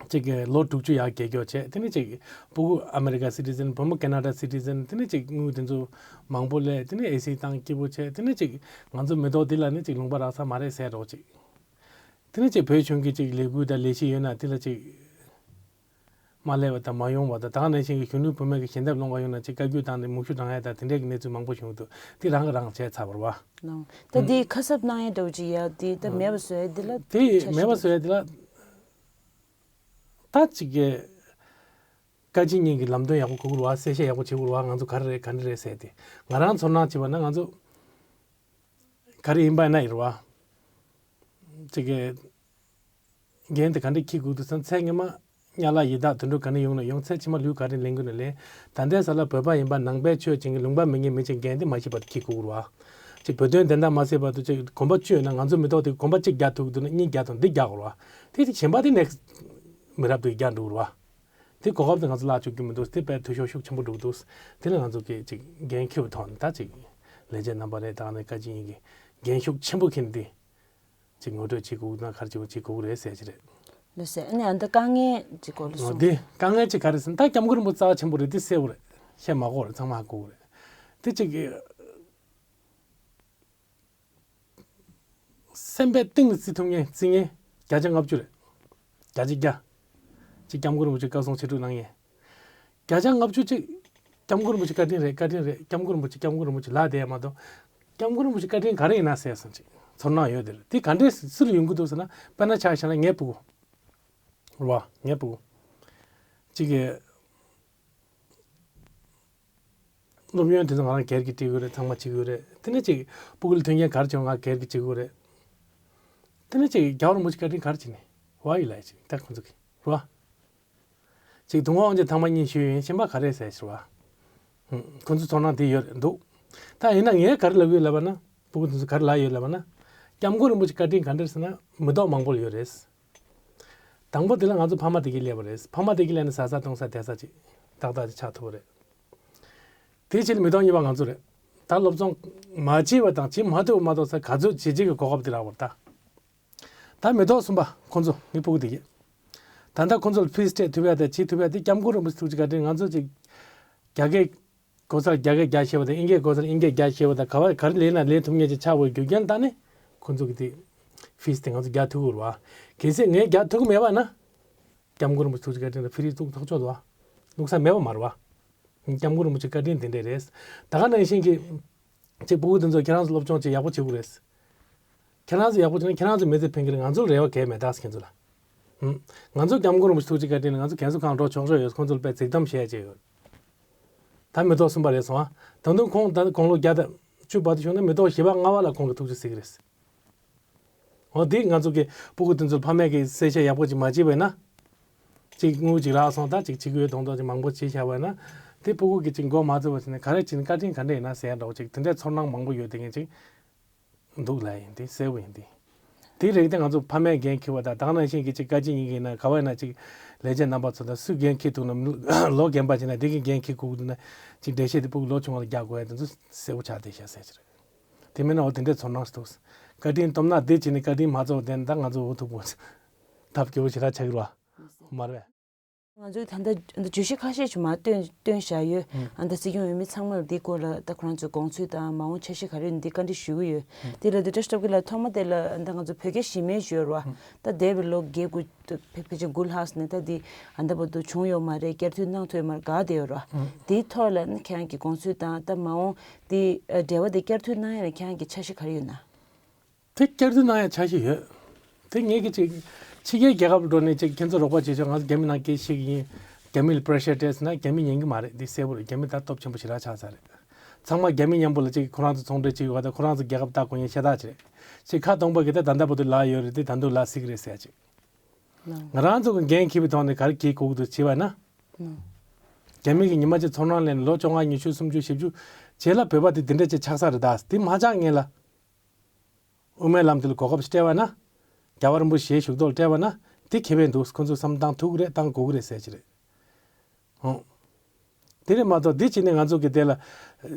ཅིག་གི་ལོ་དྲུག་ཅུ་ཡར་རྒྱལ་སྐྱོར་བྱས། དེ་ནས་ཅིག་ཕྲུ་གུ་ཨ་མེ་རི་ཀ་སི་ཊི་ཛན། བུ་མོ་ཁེ་ན་ཌ་སི་ཊི་ཛན། དེ་ནས་ཅིག་དངུལ་དེ་ཚོ་མང་པོ་སླེབས། དེ་ནས་ཨེ་སི་བཏང་སྐྱིད་པོ་བྱས། དེ་ནས་ཅིག་ང་ཚོ་མི་ཐོག་འདི་ལ་ནི་ཅིག་ལུང་པ་རག་ས་མ་རེད་ཟེར་རོགས་ཅིག་དེ་ནས་ཅིག་བོད་གཞུང་གི་ཅིག་ལས་འགུལ་དང་ལས་གཞི་ཡོད་ན་དེ་ལ་ཅིག་མ་སླེབས་པ་དང་མ་ཡོང་བ་དང་། ད་ག་ནང་བཞིན་གྱི་གཞོན་ནུ་བུད་མེད་ཀྱི་ཞལ་འདེབས་སློང་ག་ཡོང་ན་ཅིག་བཀའ་བཀྱོན་བཏང་ནས་མུ་ཤུ་འགྲང་ཡ་དང་དེ་འདྲའི་གི་གནས་ཚུལ་མང་པོ་བྱུང་འདུག་དེ་རང་གིས་རང་བྱས་ཚར་བ་རེད་བ། ལགས། ད་འདི་ཁ་གསབ་གནང་ཡ་འདྲ་བོ་ཅིག་ཡ་དེ་ད་མེད་པ་བཟོ་ཡ་འདི་ལ་དེ་འཆར་མེད་པ་གཞི་བཟོ་ཡ་འདི་ལ་ད་ཅིག་གི་བཀའ་སྤྱི་གཉིས་ཀྱི་ལམ་སྟོན་ཡག་པོ་དགོས་ཀྱི་རེད་བ། གསལ་བཤད་ཡག་པོ་བྱེད་དགོས་རེད་བ། ང་ཚོ་ག་རེ་རེད་ག་འདྲ་རེད་ཟེར་ཏེ་ང་རང་ཚོར་སྣང་བྱས་པ་ན་ང་ཚོ་ག་རེ་ཡིན་པ་ན་ཡིན་རེད་བ། ཅིག་གི་འགན་དེ་ག་འདྲས་འཁྱེར་དགོས་འདུག་ཟེར་ན། ཚེ་སྔོན་མ་གཉའ་ལག་ཡི་དྭགས་དུད་འགྲོ་ག་ནས་ཡོང་ན་ཡོང་། ཚེ་ཕྱི་མ་ལུས་ག་རེ་ལེན་དགོས་ན་ལེན། ད་ལྟའི་ས་ལ་བོད་པ་ཡིན་པ་ནང་པའི་ཆོས་ཅན་གྱི་ལུང་པ་མི་ཉན་མི་ཅན་འགན་དེ་མ་ཤེས་པར་འཁྱེར་དགོས་རེད་བ། ཅིག་བོད་དོན་བདེན་མཐའ་མ་གསལ་བར་དུ་ཅིག་གོམ་པ་བཅུ་ཡོད་ན་ང་ཚོ་མི་ཐོག་དེ་གོམ་པ་གཅིག་རྒྱག་ཐུབ་ཀྱི་འདུག་ན་གཉིས་རྒྱག་ཐུབ། འདི་རྒྱག་དགོས་རེད་བ། དེ་དེ་གཞན་པ་དེ་ནེག་སི་མི་རབས་དེ་རྒྱག་འགྲོ་གི་རེད་བ། དེ་གོ་སྐབས་དེ་ང་ཚོ་བརླག་བཅུག་རྒྱུ་མི་འདུག་དེ་དཔེ་འཐུས་ཤོར་ཤུགས་ཆེན་པོ་འགྲོ་གི་འདུག་དེ་ལ་ང་ཚོ་གིས་ཅིག་འགན་འཁྱེར་བའི་ཐོག་ནས་ད་ཅིག་ལས་བྱེད་རྣམ་པ་རེད། ད་ནས་བཀའ་སྤྱི་གཉིས་ཀྱིས་འགན་ཤུགས་ཆེན་པོ་འཁྱེར་ནས་དེ་ཅིག་ངོ་སྤྲོད་བྱེད་དགོས་ན་ག་རེ་བྱེད་དགོས་བྱེད་དགོས་རེད་ཟེར་གྱི་རེད། ལགས་སེ། ཨ་ནི་ཨ་ནི་ད་དཀའ་ངལ་ཅིག་སྐོར་ལ་ཨོ་གསུངས། དེ་དཀའ་ངལ་ཅིག་ག་རེ་ཟེར་ན། ད་སྐྱབས་མགོན་རིན་པོ་ཆེ་རྩ་བ་ཆེན་པོ་རེད། དེ་གསལ་པོ་རེད། བཤད་མ་དགོས་རེད། ཚང་མ་ཧ་གོ་གི་རེད། དེ་ཅིག་གི་སེམས་པའི་གཏིང་ནས་བརྩི་ཐུབ་མཁན་བརྩི་མཁན་བརྒྱ་ཆ་ལྔ་བཅུ་རེད། བརྒྱ་ཆ་བརྒྱ། ཅིག་སྐྱབས་མགོན་རིན་པོ་ཆེ་བཀའ་གསུང་ཆེ་དྲུག་གནང་མཁན་བརྒྱ་ཆ་ལྔ་བཅུ་ཅིག་སྐྱབས་མགོན་རིན་པོ་ཆེ་བཀའ་དྲིན་རེད། བཀའ་དྲིན་རེད། སྐྱབས་མགོན་རིན་པོ་ཆེ། སྐྱབས་མགོན་རིན་པོ་ཆེ་ལབ་བསྡད་ཡ་མ་གཏོགས། སྐྱབས་མགོན་རིན་པོ་ཆེ་བཀའ་དྲིན་ག་རེ་ཡིན་ན་ཟེར་སོང་ཅིག་ཚོར་སྣང་ཡོད་དེ་རེད། དེ་ག་འདྲས་སུ་ལ་ཡོང་གི་འདུག་ཟེར་ན། དཔེར་ན་ཆ་བཞག་ན་ངའི་ཕྲུ་གུ་རེད་བ། ངའི་ཕྲུ་གུ་ཅིག་གི་སློབ་ཡོན་དེ་ཚོ་ང་རང་སྒེར་གྱི་སྤྲད་ཀྱི་ཡོད་རེད། ཚང་མ་བྱེད་ཀྱི་ཡོད་རེད། དེ་ནས་ཅིག་ཕྲུ་གུ་ལ་མཐུན་རྐྱེན་ག་རེ་བྱུང་ང་སྒེར་གྱི་བྱེད་ཀྱི་ཡོད་རེད། དེ་ནས་ཅིག་རྒྱལ་བ་རིན་པོ་ཆེ་བཀའ་དྲིན་ག་རེ་བྱས་ནས་བ་ཡི་ལ་ཡི་ཅིག་ད་ཁོང་ཚོ་གི་རེད་བ། ཅིག་དུང་དབང་ཅན་ཐེངས་མ་གཉིས་ཞུས་ཡིན། གཞན་པ་ག་རེ་ཟེར་ཞུ་བ། ཧུམ། ཁོ་ཚོ་ཚོར་སྣང་དེ་ཡོད་རེད་འདུག་ད་ཡིན་ན་ངས་ག་རེ་ལབ་ཡོད་ལབ་པ་ན། ཕྲུ་གུ་དེ་ཚོ་ག་རེ་ལབ་ཡོད་ལབ་པ་ན། སྐྱབས་མགོན་རིན་པོ་ཆེ་བཀའ་དྲིན་ག་འདྲ་ཟེར་ན་མི་ཐོག་མང་པོ་ལ་ཡོད་རེད། དང་པོ་དེ་ལ་ང་ཚོ་ཕ་མ་བདེ་སྐྱིད་སླེབས་པ་རེད། ཕ་མ་བདེ་སྐྱིད་སླེབས་ནས་ཟ་ས་འཐུང་ས་བསྡད་ས་ཅིག་ཏག་ཏག་ཅིག་ཆགས་ཐུབ་པ་རེད། དེ་རྗེས་ལ་མི་ཐོག་གཉིས་པ་ང་ཚོ་རེད། ད་སློབ་སྦྱོང་མ་བྱས་པ་དང་བྱེད་མ་ཐུབ་པ་མ་གཏོགས་ས་ག་ཚོད་བྱེད་བྱེད་ཀྱི་གོ་སྐབས་དེ་རག་པ་རེད་ད། ད་མི་ཐོག་གསུམ་པ་ཁོང་ཚོ་ངའི་ཕྲུ་གུ་དེ་གས། ད་ལྟ་ཁོང་ཚོ་ལ་ཕིས་སྤྲད་ཐུབ་ཡ་དང་བྱེད་ཐུབ་ཡ་དེ་སྐྱབས་མགོན་རིན་པོ་ཆེ་ཐུགས་རྗེ་བཀའ་དྲིན། ང་ཚོ་ཅིག་རྒྱ་སྐད་གོ་སར་རྒྱ་སྐད་རྒྱག་ཤེས་པ་དང་། ཨིན་སྐད་གོ་སར་ཨིན་སྐད་རྒྱག་ཤེས་པ་དང་། ག་བ་ག་རེ་ལས་ན་ལས་ཐུབ་མཁན་ཅིག་ཆགས་པའི་རྒྱུ་རྐྱེན་ད་ནི་ཁོང་ཚོ་གི་དེ་ཕིས་དེ་ང་ཚོ་རྒྱག་ཐུབ་ཀྱི་རེད་བ། གལ་སྲིད་ངས་རྒྱག་ཐུབ་ཀྱི་མེད་པ་ན་སྐྱབས་མགོན་རིན་པོ་ཆེ་ཐུགས་རྗེ་བཀའ་དྲིན་ལ་ཕི་རི་ཐུག་ཐག་ཆོད་དོ། བླུག་ས་མེད་པ་མ་རེད་བ། སྐྱབས་མགོན་རིན་པོ་ཆེ་བཀའ་དྲིན་དེ་འདྲས་རེད། ད་ག་ནང་བཞིན་གྱི་ཅིག་སྤུ་གུ་དེ་ཚོ་ཁྱེད་རང་ཚོ་སློབ་སྦྱོང་ཅིག་ཡག་པོ་བྱེད་དགོས་རེད། ཁྱེད་རང་ཚོ་ཡག་པོ་བྱས་ན་ཁྱེད་རང་ཚོ་མི་ཚེ་ཕན་གྱི་རེད། ང་ཚོར་རེ་བ་གང་ཡང་མེད་ད་ཁྱེད་ཚོ་ལ། ཧུམ། ང་ཚོ་སྐྱབས་མགོན་རིན་པོ་ཆེ་ཐུགས་རྗེ་བཀའ་དྲིན་ལ་ང་ཚོ་རྒན་གསོ་ཁང་འགྲོ་ཆོག་ཆོག་ཡོད། ཁོང་ཚོ་ལ་དཔེ་རྫིག་གཏམ་བཤད་བྱས་ཡོད། ད་མི་ཐོག་གསུམ་པ་རེད་སོང་ཨ། ད་དུང་ཁོང་ད་དགུང་ལོ་བརྒྱ་དང་བཅུ་བར་དུ་བྱུང་ན་མི་ཐོག་བཞི་པ་ལྔ་པ་ལ་ཁོང་གི་ཐུགས་རྗེ་གཟིགས་རེད། འོ་དེ་ང་ཚོ་གི་སྤུ་གུ་དེ་ཚོར་ཕ་མས་ཀྱི་གསལ་བཤད་ཡག་པོ་ཅིག་མ་བྱས་པས་ན། ཅིག་དངུལ་ཅིག་རག་སོང་ད་ཅིག་བྱེད་ཀྱི་ཡོད་མདོག་མདོག་ཅིག་མང་པོ་བྱས་བཞག་པས་ན། དེ་སྤུ་གུ་གི་ཅིག་མགོ་མ་ཚོས་པ་བྱས་ནས་ག་རེ་བྱས་ནས་བཀའ་དྲིན་ག་འདྲ་ཡིན་ན་ཟེར་ཡ་འདྲ་བོ་ཅིག་དེ་འདྲའི་ཚོར་སྣང་མང་པོ་ཡོད་དེ་ངས་ཅིག་འདུག་ལབ་ཡིན་དེ་གསལ་པོ་ཡིན་དེ། དེ་རིགས་དེ་ང་ཚོ་ཕ་མས་འགན་འཁྱེར་བ་དང་ད་ག་ནང་བཞིན་གྱི་ཅིག་བཀའ་སྤྱི་ཡིན་གྱི་ན་ག་བ་ཡིན་ན་ཅིག་ལས་བྱེད་རྣམ་པ་ཚོ་དང་སུས་འགན་འཁྱེར་འདུག་ན་ལོ་རྒན་པ་བྱས་ན་དེ་གི་འགན་འཁྱེར་དགོས་ཀྱི་འདུག་ན་ཅིག་འགྲེལ་བཤད་དེ་སྤུ་གུ་ལོ་ཆུང་བ་ལ་རྒྱག་དགོས་ཡ་དེ་ཚོ་གསལ་པོ་ཆགས་བསྡད་ཤག་ཟེར་གྱི་རེད། དེ་མིན་ན་འོ་དེ་འདྲའི་ཚོར་སྣང་ཞིག་འདུག་བཀའ་དྲིན་སྟོབས་ན་དེ་བྱས་ནས་བཀའ་དྲིན་མ་ཚོར་བ་དེ་ནི་ད་ང་ཚོ་འུ་ཐུག་པོ་ཐབས་སྐྱོ་བོ་ཞེ་དྲག་ཆགས་ཀྱི་རེད་བ། མ་རེད། ང་ཚོས་ད་ལྟ་བརྗོད་གཞི་ཁ་ཤས་ཤིག་མར་བཏོན་བཏོན་བཞག་ཡོད། ཨ་ད་སྲིད་སྐྱོང་འོས་མི་ཚང་མར་འདི་སྐོར་ལ་ད་ཁོ་རང་ཚོའི་དགོངས་ཚུལ་དང་མ་འོངས་འཆར་གཞི་ག་རེ་ཡོད་འདི་བཀའ་འདྲི་ཞུ་གི་ཡོད། དེ་ལ་འདི་བཀྲ་ཤིས་སྟོབས་རྒྱལ་ལགས་ཐོག་མ་དེ་ལ་ཨ་ད་ང་ཚོ་བོད་རྒྱ་གཞི་མེད་ཞུ་ཡོད་རེད་བ། ད་འདས་པའི་ལོ་བརྒྱད་དགུ་ཕལ་ཕལ་ཆེར་དགུ་ལྷག་ནས་ད་འདི་ཨ་ད་བར་དུ་བྱུང་ཡོད་མ་རེད། བསྐྱར་མཐུད་གནང་ཐུབ་ཡོད་མ་རེད་དགའ་བསྡད་ཡོད་རེད་བ། དེའི་ཐོག་ལ་ཁྱེད་རང་གི་དགོངས་ཚུལ་དང་ད་མ་འོངས་འདི་འབྲེལ་བ་དེ་བསྐྱར་མཐུད་གནང་ཡ་ལ་ཁྱེད་རང་གི་འཆར་གཞི་ག་རེ་ཡོད་ན། དེ་བསྐྱར་དུ་གནང་ཡ་འཆར་གཞི་ཡོད། དེ་ངས་ཀྱི་ཅིག་ཕྱི་རྒྱལ་རྒྱལ་ཁབ་འགྲོ་ནས་ཅིག་ཁྱེད་ཚོ་རོགས་པ་བྱེད་ཆོག་ང་ཚོ་རྒྱ་མི་ནང་སྐད་ཤེས་ཀྱི་ཡིན། རྒྱ་མི་ལ་པྲེ་ཤར་སྤྲད་ཟེར་ན་རྒྱ་མི་ཉན་གྱི་མ་རེད། འདི་གསལ་པོ་རེད། རྒྱ་མི་ད་སྟོབས་ཆེན་པོ་ཞེ་དྲག་ཆགས་ཚར་རེད། ཚང་མ་རྒྱ་མི་མཉམ་པོ་ལ་ཅིག་ཁོ་རང་ཚོ་ཚོང་འབྲེལ་བྱེད་དགོས་པ་དང་ཁོ་རང་ཚོ་རྒྱལ་ཁབ་བལྟ་དགོས་ཡིན་ཤ་སྟག་ཅིག་རེད། ཅིག་ཁ་སྟོང་པ་གི་ད་ད་ལྟ་བར་དུ་ལག་ཡོད་རེད། དེ་ད་དུང་ལག་སྲིད་ཀྱི་རེད་ཟེར་ཅིག་ང་རང་ཚོ་གི་འགན་འཁྱེར་བའི་ཐོག་ནས་ག་རེ་འཁྱེར་དགོས་ཀྱི་འདུག་བྱས་པ་ན། རྒྱ་མི་གི་ཉི་མ་གཅིག་ཚོར་སྣང་ལེན་ལོ་བཅོ་ལྔ་ཉི་ཤུ་སུམ་ཅུ་བཞི་བཅུ་རྗེས་ལ་བོད་པ་དེ་འདི་འདྲ་ཅིག་ཆགས་ས་རེད་ད། དེ་མ་ཆགས་སྔོན་ལ། དབུ་མའི་ལམ་དེ་ལ་གོ་སྐབས་ཤིག་སྤྲད་པ་ན། རྒྱལ་བ་རིན་པོ་ཆེའི་བཞུགས་ཐོག་ལ་སྤྲད་པ་ན་དེ་ཁེ་ཕན་འདུག་ཁོ་ཚོས་བསམ་བཏང་ཐུབ་ཀྱི་རེད་བཏང་དགོས་ཀྱི་རེད་ཟེར་གྱི་རེད། ཧོ། དེ་རེད་མ་གཏོགས་འདི་བྱས་ནས་ང་ཚོ་གི་དེ་ལ་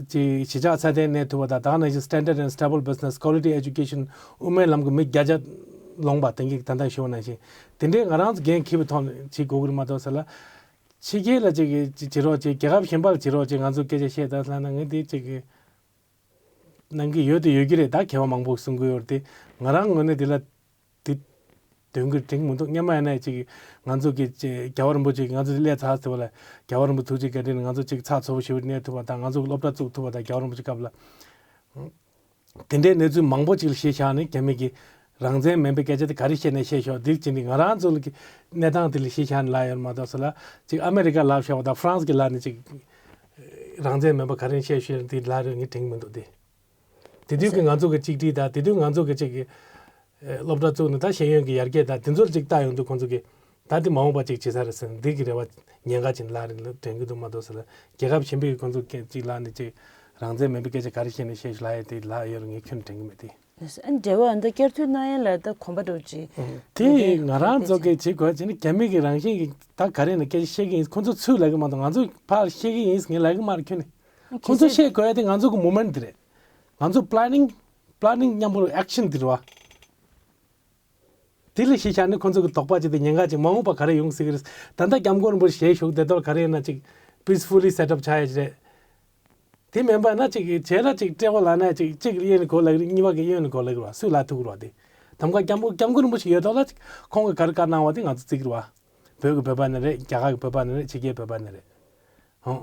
ཅིག་གཞིས་ཆགས་ཚད་ལྡན་གནས་ཐུབ་པ་དང་ད་ག་ནང་བཞིན་Standard and Stable Business Quality Education དབུ་མའི་ལམ་གྱི་མི་བརྒྱ་ཆ་ལོངས་པ་དེང་གི་ད་ལྟ་ཞུ་བ་ནང་བཞིན་དེ་འདྲའི་ང་རང་ཚོ་འགན་འཁྱེར་བའི་ཐོག་ནས་བྱེད་དགོས་ཀྱི་རེད་མ་གཏོགས་ཟེར་ལ། ཕྱི་རྒྱལ་ལ་ཅིག་གི་ཅིག་བྱེད་རོགས་ཅིག་རྒྱལ་ཁབ་གཞན་པ་ལ་བྱེད་རོགས་ཅིག་ང་ཚོ་སྐད་ཆ་བཤད་ད་ཟེར་ན་ངས་འདི་ཅིག་གི་གནང་གི་ཡོད་དེ་ཡོད་ཀྱི་རེད། ད་མཁས་པ་མང་པོ་གསུང་གི་ཡོད་རེད་དེ་ང་རང་ངོས་ནས་དེ་ལ་དེ་དོན་གྱི་དྲན་གྱི་མི་འདུག་སྔོན་མ་ཡིན་ན་ཅིག་ང་ཚོ་གི་ཅིག་རྒྱལ་བ་རིན་པོ་ཆེ་གིས་ང་ཚོ་སླེབས་ཚར་ཟེར་བ་ལ་རྒྱལ་བ་རིན་པོ་ཐུགས་རྗེ་བཀའ་དྲིན་ང་ཚོ་ཅིག་ཚགས་ཚུད་པོ་ཞེ་པོ་གནས་ཐུབ་པ་དང་ང་ཚོ་གི་སློབ་གྲྭ་བཙུགས་ཐུབ་པ་དང་རྒྱལ་བ་རིན་པོ་ཆེ་སྐབས་ལ། དེ་འདྲའི་གནས་ཚུལ་མང་པོ་ཅིག་ལ་གཞི་བཞག་ནས་རྒྱ་མི་གིས་རང་བཙན་མིན་པའི་སྐད་ཆ་དེ་ག་རེ་བཤད་ནས་བཤད་ཤོག་འདིར་ཕྱིན་ཏེ་ང་རང་ཚོ་ལ་གི་གནས་སྟངས་དེ་ལ་གཞི་བཞག་ནས་ལབ་ཡོད་མ་གཏོགས་ཟེར་ལ་ཅིག་ཨ་མེ་རི་ཀ་ལབ་བཞག་པ་དང་ཧྥ་རན་སི་གི་ལབ་ནས་ཅིག་རང་བཙན་མིན་པ་ག་རེ་བཤད་ཤོག་འདི་ལབ་རེད་ངས་དྲན་གྱི་མི་འདུག་སྟེ། དེ་དུས་ཀྱི་ང་ཚོ་གི་གཅིག་སྒྲིལ་དང་དེ་དུས་ང་ཚོ་གི་ཅིག་གི་སློབ་གྲྭ་བཙུགས་ནས་ད་ཤེས་ཡོན་གྱི་ཡར་རྒྱས་དང་དེ་ཚོར་ཅིག་ལྟ་ཡོང་དུས་ཁོང་ཚོ་གི་ད་དེ་མ་འོངས་པ་ཅིག་བྱེད་ས་རེད་ཟེར་ནས་འདི་གི་རེ་བ་ཉེན་ཁ་ཅིག་ལབ་རེད་ལབ་དྲན་གྱི་འདུག་མ་གཏོགས་ཟེར་ལ་རྒྱལ་ཁབ་གཞན་པའི་ཁོང་ཚོ་སྐད་ཅིག་ལབ་ནས་ཅིག་རང་བཙན་མེད་པའི་སྐད་ཆ་ག་རེ་བཤད་ནས་བཤད་ཤོག་ལབ་ཡ་དེ་ལབ་ཡོད་རེད་ངས་ཁྱོན་ནས་དྲན་གྱི་མེད་དེ། ཨ་འབྲེལ་བ་འདི་བསྐྱར་མཐུད་གནང་ཡ་ལ་ད་གོམ་པ་འགྲོ་ཅིག་དེ་ང་རང་ཚོ་གི་བྱེད་དགོས་ཡ་ཅིག་ནི་རྒྱ་མི་གི་རང་བཞིན་གྱི་ད་ག་རེ་ནས་སྐད་ཆ་བཤད་ཀྱི་ཡིན་ཁོང་ཚོ་ཚུར་ལབ་གི་མ་གཏོགས་ང་ཚོ་ཕར་བཤད་ཀྱི་ཡིན་ངས་ལབ་གི་མ་རེད་ཁྱོན་ནས། ཁོང་ཚོ་བཤད་དགོས་ཡ་དེ་ང་ཚོ་གི་མུ་མེན་ཊི་དེ་རེད། ང་ཚོ་པི་ལེ་ནིང་པི་ལེ་ནིང་མཉམ་པོ་ཨེག་ཤན་དེ་རེད་བ། དེ་ལ་གཞི་བཞག་ནས་ཁོ་ཚོ་གི་དོགས་པ་ཅིག་དང་ཉེན་ཁ་ཅིག་མ་འོངས་པ་ག་རེ་ཡོང་སྲིད་ཀྱི་རེད། ད་ལྟ་སྐྱབས་མགོན་རིན་པོ་ཆེ་ཞལ་བཞུགས་དེ་དོར་ག་རེ་ཡིན་ན་ཅིག་peacefully set up ཆགས་ཡ་ཅིག་རེད། དེ་མིན་པ་ན་ཅིག་གི་རྗེས་ལ་ཅིག་སྤྲད་པ་ལབ་ན་ཅིག་གཅིག་གཡས་ནས་སྒོ་ལག་རེད་གཉིས་པ་གི་གཡོན་ནས་སྒོ་ལག་རེད་བ་སུས་ལབ་ཐུབ་ཀྱི་རེད་བ་དེ། གདམ་ག་སྐྱབས་མགོན་སྐྱབས་མགོན་རིན་པོ་ཆེ་ཡོད་དོ་ལ་ཅིག་ཁོང་གིས་ག་རེ་བཀའ་གནང་བ་དེ་ང་ཚོ་བརྩི་གི་རེད་བ། བོད་ཀྱི་བོད་པ་ནི་རེད་རྒྱ་གར་གྱི་བོད་པ་ནི་རེད་ཕྱི་རྒྱལ་བོད་པ་ནི་རེད། ཧོ།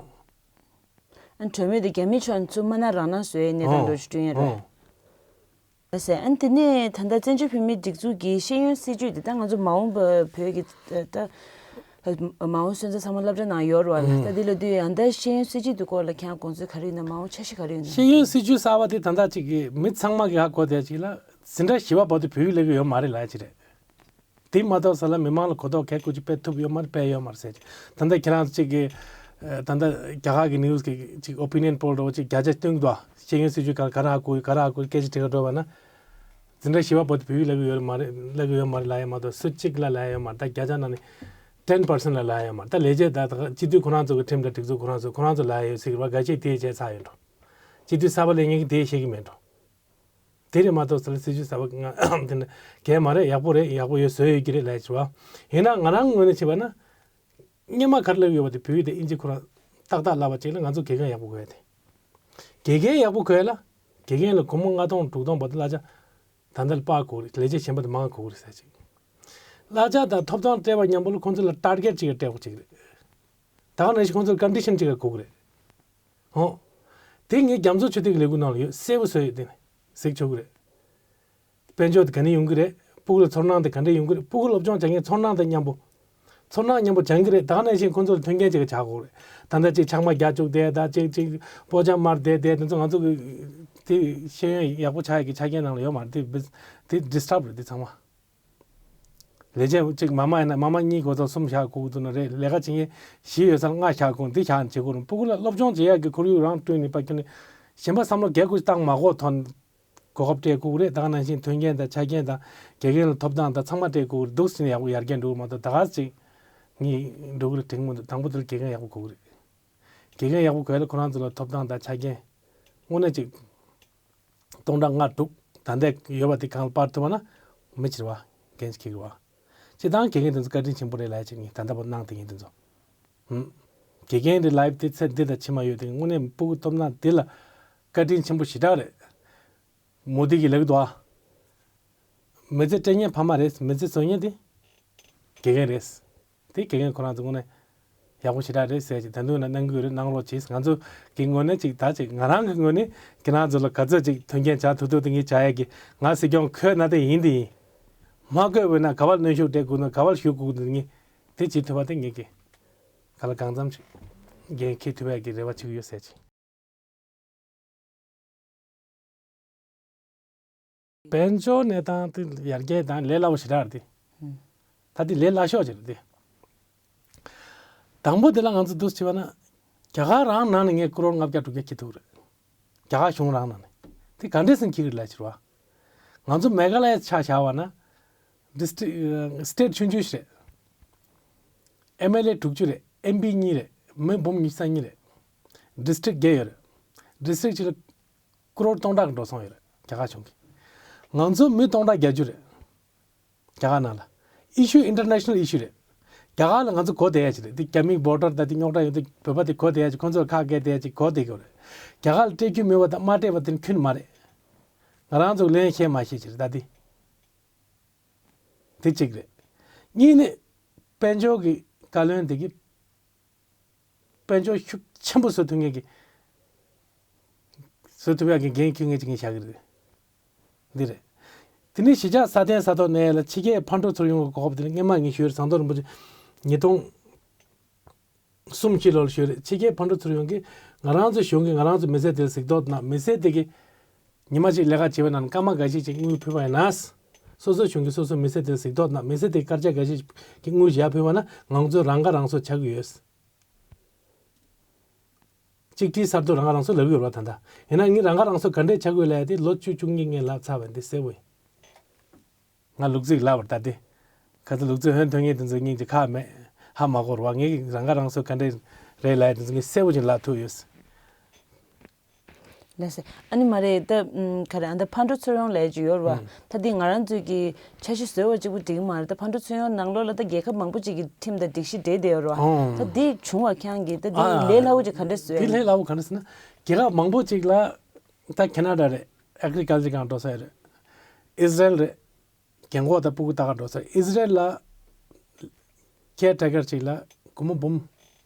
ཨ་གྲོས་མོལ་དེ་རྒྱ་མི་ཕྱོགས་ནས་ཚུར་མ་གནང་རང་གནང་བཟོ་ཡའི་གནས་སྟངས་འདྲ་ཞིག་བསྐྲུན་ཡ་རེད། ལགས་སེ། ཨ་ནི་དེ་ནས་ད་ལྟ་བཙན་བྱོལ་བོད་མིའི་སྒྲིག་འཛུགས་ཀྱི་ཤེས་ཡོན་སྲིད་བྱུས་དེ་ད་ང་ཚོ་མ་འོངས་པ་བོད་ཀྱི་ད་མ་འོངས་སོན་རྩ་ཚང་མ་སློབ་གྲྭ་ནང་ཡོད་རེད་བ་ལ་ད་འདི་ལ་དུས་ཡང་ད་ཤེས་ཡོན་སྲིད་བྱུས་དེ་སྐོར་ལ་ཁྱེད་རང་དགོངས་ཚུལ་ག་རེ་ཡོད་ན་མ་འོངས་འཆར་གཞི་ག་རེ་ཡོད་ན། ཤེས་ཡོན་སྲིད་བྱུས་གསར་བ་དེ་ད་ལྟ་ཅིག་གི་མི་ཚང་མ་གི་ཧ་གོ་བསྡད་ཅིག་ལ་འཛིན་གྲྭ་བཞི་པ་བར་དུ་བོད་ཡིག་སླེབས་ཀྱི་ཡོད་མ་རེད་ལབ་ཅིག་རེད། དེ་མ་གཏོགས་ས་ལ་མི་མང་ལ་གོ་རྟོགས་གལ་ཀུ་ཅི་སྤེལ་ཐུབ་ཡོད་མ་རེད་སྤེལ་ཡོད་མ་རེད་ཟེར་ཅིག་ད་ལྟ་ཁྱེད་རང་ཚོ་གཅིག་གི་ད་ལྟ་རྒྱ་གར་གི་ནིའུ་སི་གི་ཅིག་ཨོ་པི་ནི་ཡན་པོལ་འདྲ་བོ་ཅིག་བརྒྱ་ཆ་སྟོང་འདུག་ཤེས་ཡོན་སྲིད་བྱུས་ག་ག་རེ་ཧ་གོ་ཡོད་ག་རེ་ཧ་གོ་ཡོད་སྐད་ཆ་དྲི་ག་འགྲོ་བ་ན། འཛིན་གྲྭ་བཞི་པ་བར་དུ་བོད་ཡིག་སླེབས་ཀྱི་ཡོད་མ་རེད་སླེབས་ཀྱི་ཡོད་མ་རེད་ལབ་ཡོད་མ་གཏོགས་སུ་གཅིག་ལ་ལབ་ཡོད་མ་རེད། ད་བརྒྱ་ཆ་ནང་ནས་ten percent ལ་ལབ་ཡོད་མ་རེད། ད་ལས་བྱེད་ད་ད་སྤྱི་འཐུས་ཁོ་རང་ཚོ་གི་ཁྲིམས་དང་སྒྲིག་འཛུགས་ཁོ་རང་ཚོ་ཁོ་རང་ཚོ་ལབ་ཡོད་ཟེར་གི་རེད་བ། འགའ་ཤས་དེ་བྱས་ཚར་ཡོད་འགྲོ། སྤྱི་འཐུས་གསར་པ་སླེབས་མཁན་གྱི་དེ་བཤད་ཀྱི་མེད་འགྲོ། དེ་རེད་མ་གཏོགས་ཟེར་ལ་སྲིད་བྱུས་གསར་པ་ང་དེ་ན་གལ་མ་རེད། ཡག་པོ་རེད། ཡག་པོ་ཡོད་བཟོས་ཡོད་ཀྱི་རེད་ལབ་བྱས་པ། ཡིན་ན་ང་རང་ངོས་ནས་བྱས་པ་ན། སྔོན་མ་ག་རེ་ལབ་ཡོད་པ་དེ་བོད་ཡིག་དང་དབྱིན་ཇི་ཁོ་རང་ཏག་ཏག་ལབ་པ་ཅིག་ལ་ང་ཚོ་དགེ་རྒན་ཡག་པོ་དགོས་ཡ་དེ། དགེ་རྒན་ཡག་པོ་དགོས་ཡ་ལ། དགེ་རྒན་ལ་སྒོར་མོ་ལྔ་སྟོང་དྲུག་སྟོང་བར་དུ་གླ་ཆ། ད་ལྟ་ལ་དཔག་དགོས་རེད། ལས་བྱེད་གཞན་པ་དེ་མང་དགོས་རེད་ཟེར་ཅིག་གླ་ཆ་དང་ཐོབ་ཐང་སྤྲད་པ་མཉམ་པོ་ལ་ཁོང་ཚོ་ལ་ཊར་གེཊ་ཅིག་སྤྲད་དགོས་ཅིག་རེད། ད་ག་ནང་བཞིན་ཁོང་ཚོར་ཀོན་ཌི་ཤན་གཅིག་ལ་དགོས་ཀྱི་རེད། ཧོ། དེ་ངས་རྒྱ་མཚོ་ཆུ་ཐིགས་ཀྱི་ལས་འགུལ་ནང་ལ་ཡོད་གསལ་པོ་བཟོས་ཡོད། དེ་ནས་གཟིགས་ཆོག་གི་རེད། དཔལ་འབྱོར་དེ་ག་ནས་ཡོང་གི་རེད། སྤུ་གུ་ལ་ཚོར་སྣང་དེ་ག་འདྲས་ཡོང་གི་རེད། སྤུ་གུ་སློབ་སྦྱོང་བྱ་མཁན་ཚོར་སྣང་དང་མཉམ་པོ། ཚོར་སྣང་མཉམ་པོ་སྦྱང་གི་རེད། ད་ག་ནང་བཞིན་ཁོང་ཚོར་མཐུན་རྐྱེན་ཅིག་ཆགས་དགོས་རེད། ད་ལྟ་ཅིག་ཆང་མ་རྒྱག་བཅུག་བསྡད། ད་ཅིག་ཅིག་སྤོ་ཆང་མར་བསྡད་བསྡད། དེ་ཚོ་ང་ཚོ་གི་དེ་ཤེས་ཡོན་ཡག་པོ་ཆགས་ཡག་གི་ཆ་རྐྱེན་ནང་ལ་ཡོད་མ་རེད། དེ་དེ་ཌི་སི་ཊརབ་རེད་དེ་ཚང་མ། ལས་བྱེད་གཅིག་མ་མ་ཡིན་ན་མ་མ་གཉིས་གོ་ཚོད་གསུམ་བཞག་དགོས་ཀྱི་འདུག་ན་རེད། ལས་ཀ་བྱེད་མཁན་བཞི་ཡོད་ས་ལ་ལྔ་བཞག་དགོས། འདི་བཞག་ནས་བྱེད་དགོས་རུང་སྤུ་གུ་ལ་སློབ་སྦྱོང་བྱེད་ཡག་གི་ཁོར་ཡུག་རང་བསྐྲུན་ནས་ཕར་ཁྱོན་ནས་གཞན་པ་བསམ་བློ་རྒྱག་དགོས་བཏང་མ་དགོས་ཐོན། གོ་སྐབས་སྤྲད་དགོས་རེད། ད་ག་ནང་བཞིན་མཐུན་རྐྱེན་དང་ཆ་རྐྱེན་དང་དགེ་རྒན་ལ་ཐོབ་ཐང་དང་ཚང་མ་སྤྲད་དགོས་རེད། འདུག་ཟིན་ཡག་པོ་ཡར་རྒྱས་འགྲོ་གི་མ་གཏོགས། ད་ག་ཅིག་ངས་འགྲོ་གི་རེད་དྲན་གི་མི་འདུག་དང་པོ་དེར་དགེ་རྒན་ཡག་པོ་དགོས་ཀྱི་རེད། དགེ་རྒན་ཡག་པོ་དགོས་ཡ་ལ་ཁོ་རང་ཚོ་ལ་ཐོབ་ཐང་དང་ཆ་རྐྱེན་དངོས་གནས་ཅིག་སྟོང་ཕྲག་ལྔ་དྲུག་ད་ལྟ་ཡོད་པ་དེ་གང་ལ་སྤར་ཐུབ་པ་ན་མི་ཕྱིར་བ་འགན་ཞིག་འཁྱེར་བ། སྤྱིར་བཏང་དགེ་རྒན་དེ་ཚོ་བཀའ་དྲིན་ཆེན་པོ་རེད་ལབ་ཡ་ཅིག་ངས་ད་ལྟ་བར་གནང་བསྡད་མཁན་དེ་ཚོ། ཧུམ། དགེ་རྒན་རེད་ལབ་ཡ་དེ་ཚེ་འདི་དང་ཕྱི་མ་ཡོད་དེ་དངོས་གནས་སྤུ་གུ་སྟོབས་ན་དེ་ལ་བཀའ་དྲིན་ཆེན་པོ་ཞེ་དྲག་རེད། མོ་དི་གིས་ལབ་ཀྱི་འདུག་ཨ། མི་ཚེ་སྤྲད་མཁན་ཕ་མ་རེད། མི་ཚེ་བཟོ་མཁན་དེ་དགེ་རྒན་རེད། དེ་དགེ་རྒན་ཁོ་རང་ཚོ་དངོས་གནས་ཡག་པོ་ཞེ་དྲག་རེད་ཟེར་ཅིག་ད་དུང་ན་གནང་གི་ཡོད་རེད། གནང་རོགས་གྱིས། ང་ཚོ་གི་ངོས་ནས་ཅིག་ད་ཅིག་ང་རང་གི་ངོས་ནས་ཁྱེད་རང་ཚོ་ལ་ག་ཚོད་ཅིག་མཐུན་རྐྱེན་བྱ་ཐུབ་ཐུབ་དེ་ངས་བྱ་ཡ་གི། ང་སྲིད་སྐྱོང་འཁོད་ན་དེ་ཡིན་དེ་ཡིན། མ་འཁོད་པ་ན་ག་པར་གནོན་ཤུགས་སྤྲད་དགོས་ན་ག་པར་ཞུ་དགོས་ན་ངས་དེ་བྱེད་ཐུབ་པ་དེ་ངས་གི་ག་ལ་གང་འཚམ་ཅིག་འགན་འཁྱེར་ཐུབ་ཡ་གི་རེ་བ་བྱེད་ཀྱི་ཡོད་ཟེར་ཅིག་དཔལ་འབྱོར་གནས་སྟངས་དེ་ཡར་རྒྱས་དང་ལས་སླ་པོ་ཞེ་དྲག་རེད་དེ། ད་དེ་ལས་སླ་ཤོས་ཅིག་རེད་དེ། དང་པོ་དེ་ལ་ང་ཚོ་འདུག་བྱས་པ་ན། རྒྱ་གར་རང་ནང་ནས་ངས་ཀོ་རོར་ལྔ་བརྒྱ་དྲུག་བརྒྱ་འཁྱེར་ཐུབ་རེད། རྒྱ་གར་གཞུང་རང་ནང་ནས། དེ་ག་འདྲས་སེ་འཁྱེར་གི་རེད་ལབ་ཕྱིར་བ། ང་ཚོ་མེ་ག་ལ་ཡ་ཆ་བཞག་པ་ན། ཌི་སི་ཊིག་སི་ཊེཊ་ཆུང་ཆུང་ཞིག་རེད། ཨེམ་ཨེལ་ཨེ་དྲུག་ཅུ་རེད། ཨེམ་པི་གཉིས་རེད། མི་འབུམ་ཉི་ཤུ་རྩ་གཉིས་རེད། ཌི་སི་ཊིག་བརྒྱད་ཡོད་རེད། ཌི་སི་ཊིག་གཅིག་ལ་ཀོ་རོར་སྟོང་ཕྲག་འགྲོ་སོང་ཡོད་རེད། རྒྱ་གར་གཞུང་གི། ང་ཚོ་མི་སྟོང་ཕྲག་བརྒྱད་ཅུ་རེད། རྒྱ་གར་ནང་ལ། ཨི་ཤུ་ཨིན་ཊར་ནེ་ཤ་ནལ་ཨི་ཤུ་རེད། རྒྱ་གར་ལ་ང་ཚོ་གོ་བསྡད་ཡ་ཅིག་རེད། འདི་རྒྱ་མིའི་བོ་ཊར་དང་དེ་རྙོག་དྲ་ཡོད་དུས་བོད་པ་དེ་གོ་བསྡད་ཡ་ཅིག་ཁོང་ཚོར་ཁ་བཀལ་བསྡད་ཡ་ཅིག་གོ་བསྡད་ཀྱི་ཡོད་རེད། རྒྱ་གར་ལ་སྤྲད་རྒྱུ་མེད་པ་དང་མ་སྤྲད་པ་དེ་ཁྱོན་མ་རེད། ང་རང་ཚོ་ལན་བཤད་མ་ཤེས་ཅིག་རེད་ད་དེ། དེ་གཅིག་རེད། གཉིས་ནི། དཔལ་འབྱོར་གྱི་བཀའ་བློན་དེ་གི། དཔལ་འབྱོར་ཤུགས་ཆེན་པོ་བཟོ་ཐུབ་མཁན་གྱི། བཟོ་ཐུབ་ཡག་གི་འགན་འཁྱེར་མཁན་ཅིག་ངས་བཞག་གི་རེད། འདི་རེད། དེ་ནས་གཞིས་ཆགས་སྲ་བརྟན་ས་ཐོག་གནས་ཡ་ལ་ཕྱི་རྒྱལ་ཕར་འགྲོ་ཚུར་ཡོང་གི་གོ་སྐབས་དེ་ནི་སྔོན་མ་ངས་ཞུས་རེད། ཟམ་གདོང་རིན་པོ་ཆེ་ཉིས་སྟོང་གསུམ་བཞི་ལོར་ཞུས་རེད། ཕྱི་རྒྱལ་ཕར་འགྲོ་ཚུར་ཡོང་གིས་ང་རང་ཚོའི་གཞུང་གིས་ང་རང་ཚོའི་མི་སེར་དེར་གཟིགས་རྟོག་གནང་། མི་སེར་དེ་གིས་ཉི་མ་གཅིག་ལས་ཀ་བྱེད་པའི་ནང་སྐར་མ་འགའ་ཤས་ཅིག་དངུལ་ཕུལ་བ་ཡིན་ན། སོ་སོའི་གཞུང་གིས་སོ་སོའི་མི་སེར་དེར་གཟིགས་རྟོག་གནང་། མི་སེར་དེ་སྐར་ཆ་འགའ་ཤས་ཀྱི་དངུལ་བཞག་ཕུལ་བ་ན་ང་ཚོ་རང་ཁ་རང་གསོ་ཆགས་ཀྱི་ཡོད། གཅིག་ཁྲིའི་སར་དུ་རང་ཁ་རང་གསོ་ལབ་ཡོད་རེད་བ་ད་ལྟ། ཡིན་ན་ངས་རང་ཁ་རང་གསོ་ག་འདྲས་ཆགས་ཀྱི་ཡོད་ལབ་ཡ་དེ་ལོ་བཅུ་བཅུ་གཉིས་ངས་ལབ་ཚར་བ་འདི་གསལ་པོ་ཡིན། ང་ལུག་རྫིས་ལབ་པ་ད་དེ། ཁ་ཚ་ལུག་རྫིས་ཧོན་ཐོན་མཁན་དེ་ཚོ་སྙིང་རྗེ་ཁ་མེད། ཧ་མ་གོ་རེད་བ། ངས་རང་ཁ་རང་གསོ་ག་འདྲས་རེད་ལབ་ཡ་དེ་ཚོ་ངས་གསལ་པོ་ཅིག་ལབ་ཐུབ་ཡོད། ལགས་སེ། ཨ་ནི་མ་རེད་ད། ཨམ། ག་རེ་ཨ་ད་ཕར་འགྲོ་ཚུར་ཡོང་ལབ་ཀྱི་ཡོད་རེད་བ། ཨང་། ད་འདི་ང་རང་ཚོས་ཀྱི་འཆར་གཞི་བཟོས་པ་གཅིག་པུ་འགྲིག་གི་མ་རེད། ད་ཕར་འགྲོ་ཚུར་ཡོང་ནང་ལོགས་ལ་ད་རྒྱལ་ཁབ་མང་པོ་ཅིག་གི་ཁྲིམས་དང་སྒྲིག་གཞི་འབྲེལ་བསྡད་ཡོད་རེད་བ། ཨང་། ད་འདི་བྱུང་བ་ཁྱེད་རང་གིས་ད་འདི་ཨ་ལས་སླ་པོ་ཅིག་ག་འདྲ་བཟོས་འདི་ཡ་ལས་སླ་པོ་ག་འདྲ་ཟེར་ན། རྒྱལ་ཁབ་མང་པོ་ཅིག་ལ་ད་ཁེ་ན་ཌ་རེད། ཨེག་རི་ཀལ་ཅར་སྒང་འགྲོ་ས་ཡོད་རེད། ཨི་ཟི་རེལ་རེད། རྒན་གོག་དང་སྤུ་གུ་ལྟ་ག་འགྲོ་ས། ཨི་ཟི་རེལ་ལ་ཁེར་ཊེ་ཀར་ཅིག་ལ་སྒོར་མོ་འབུམ་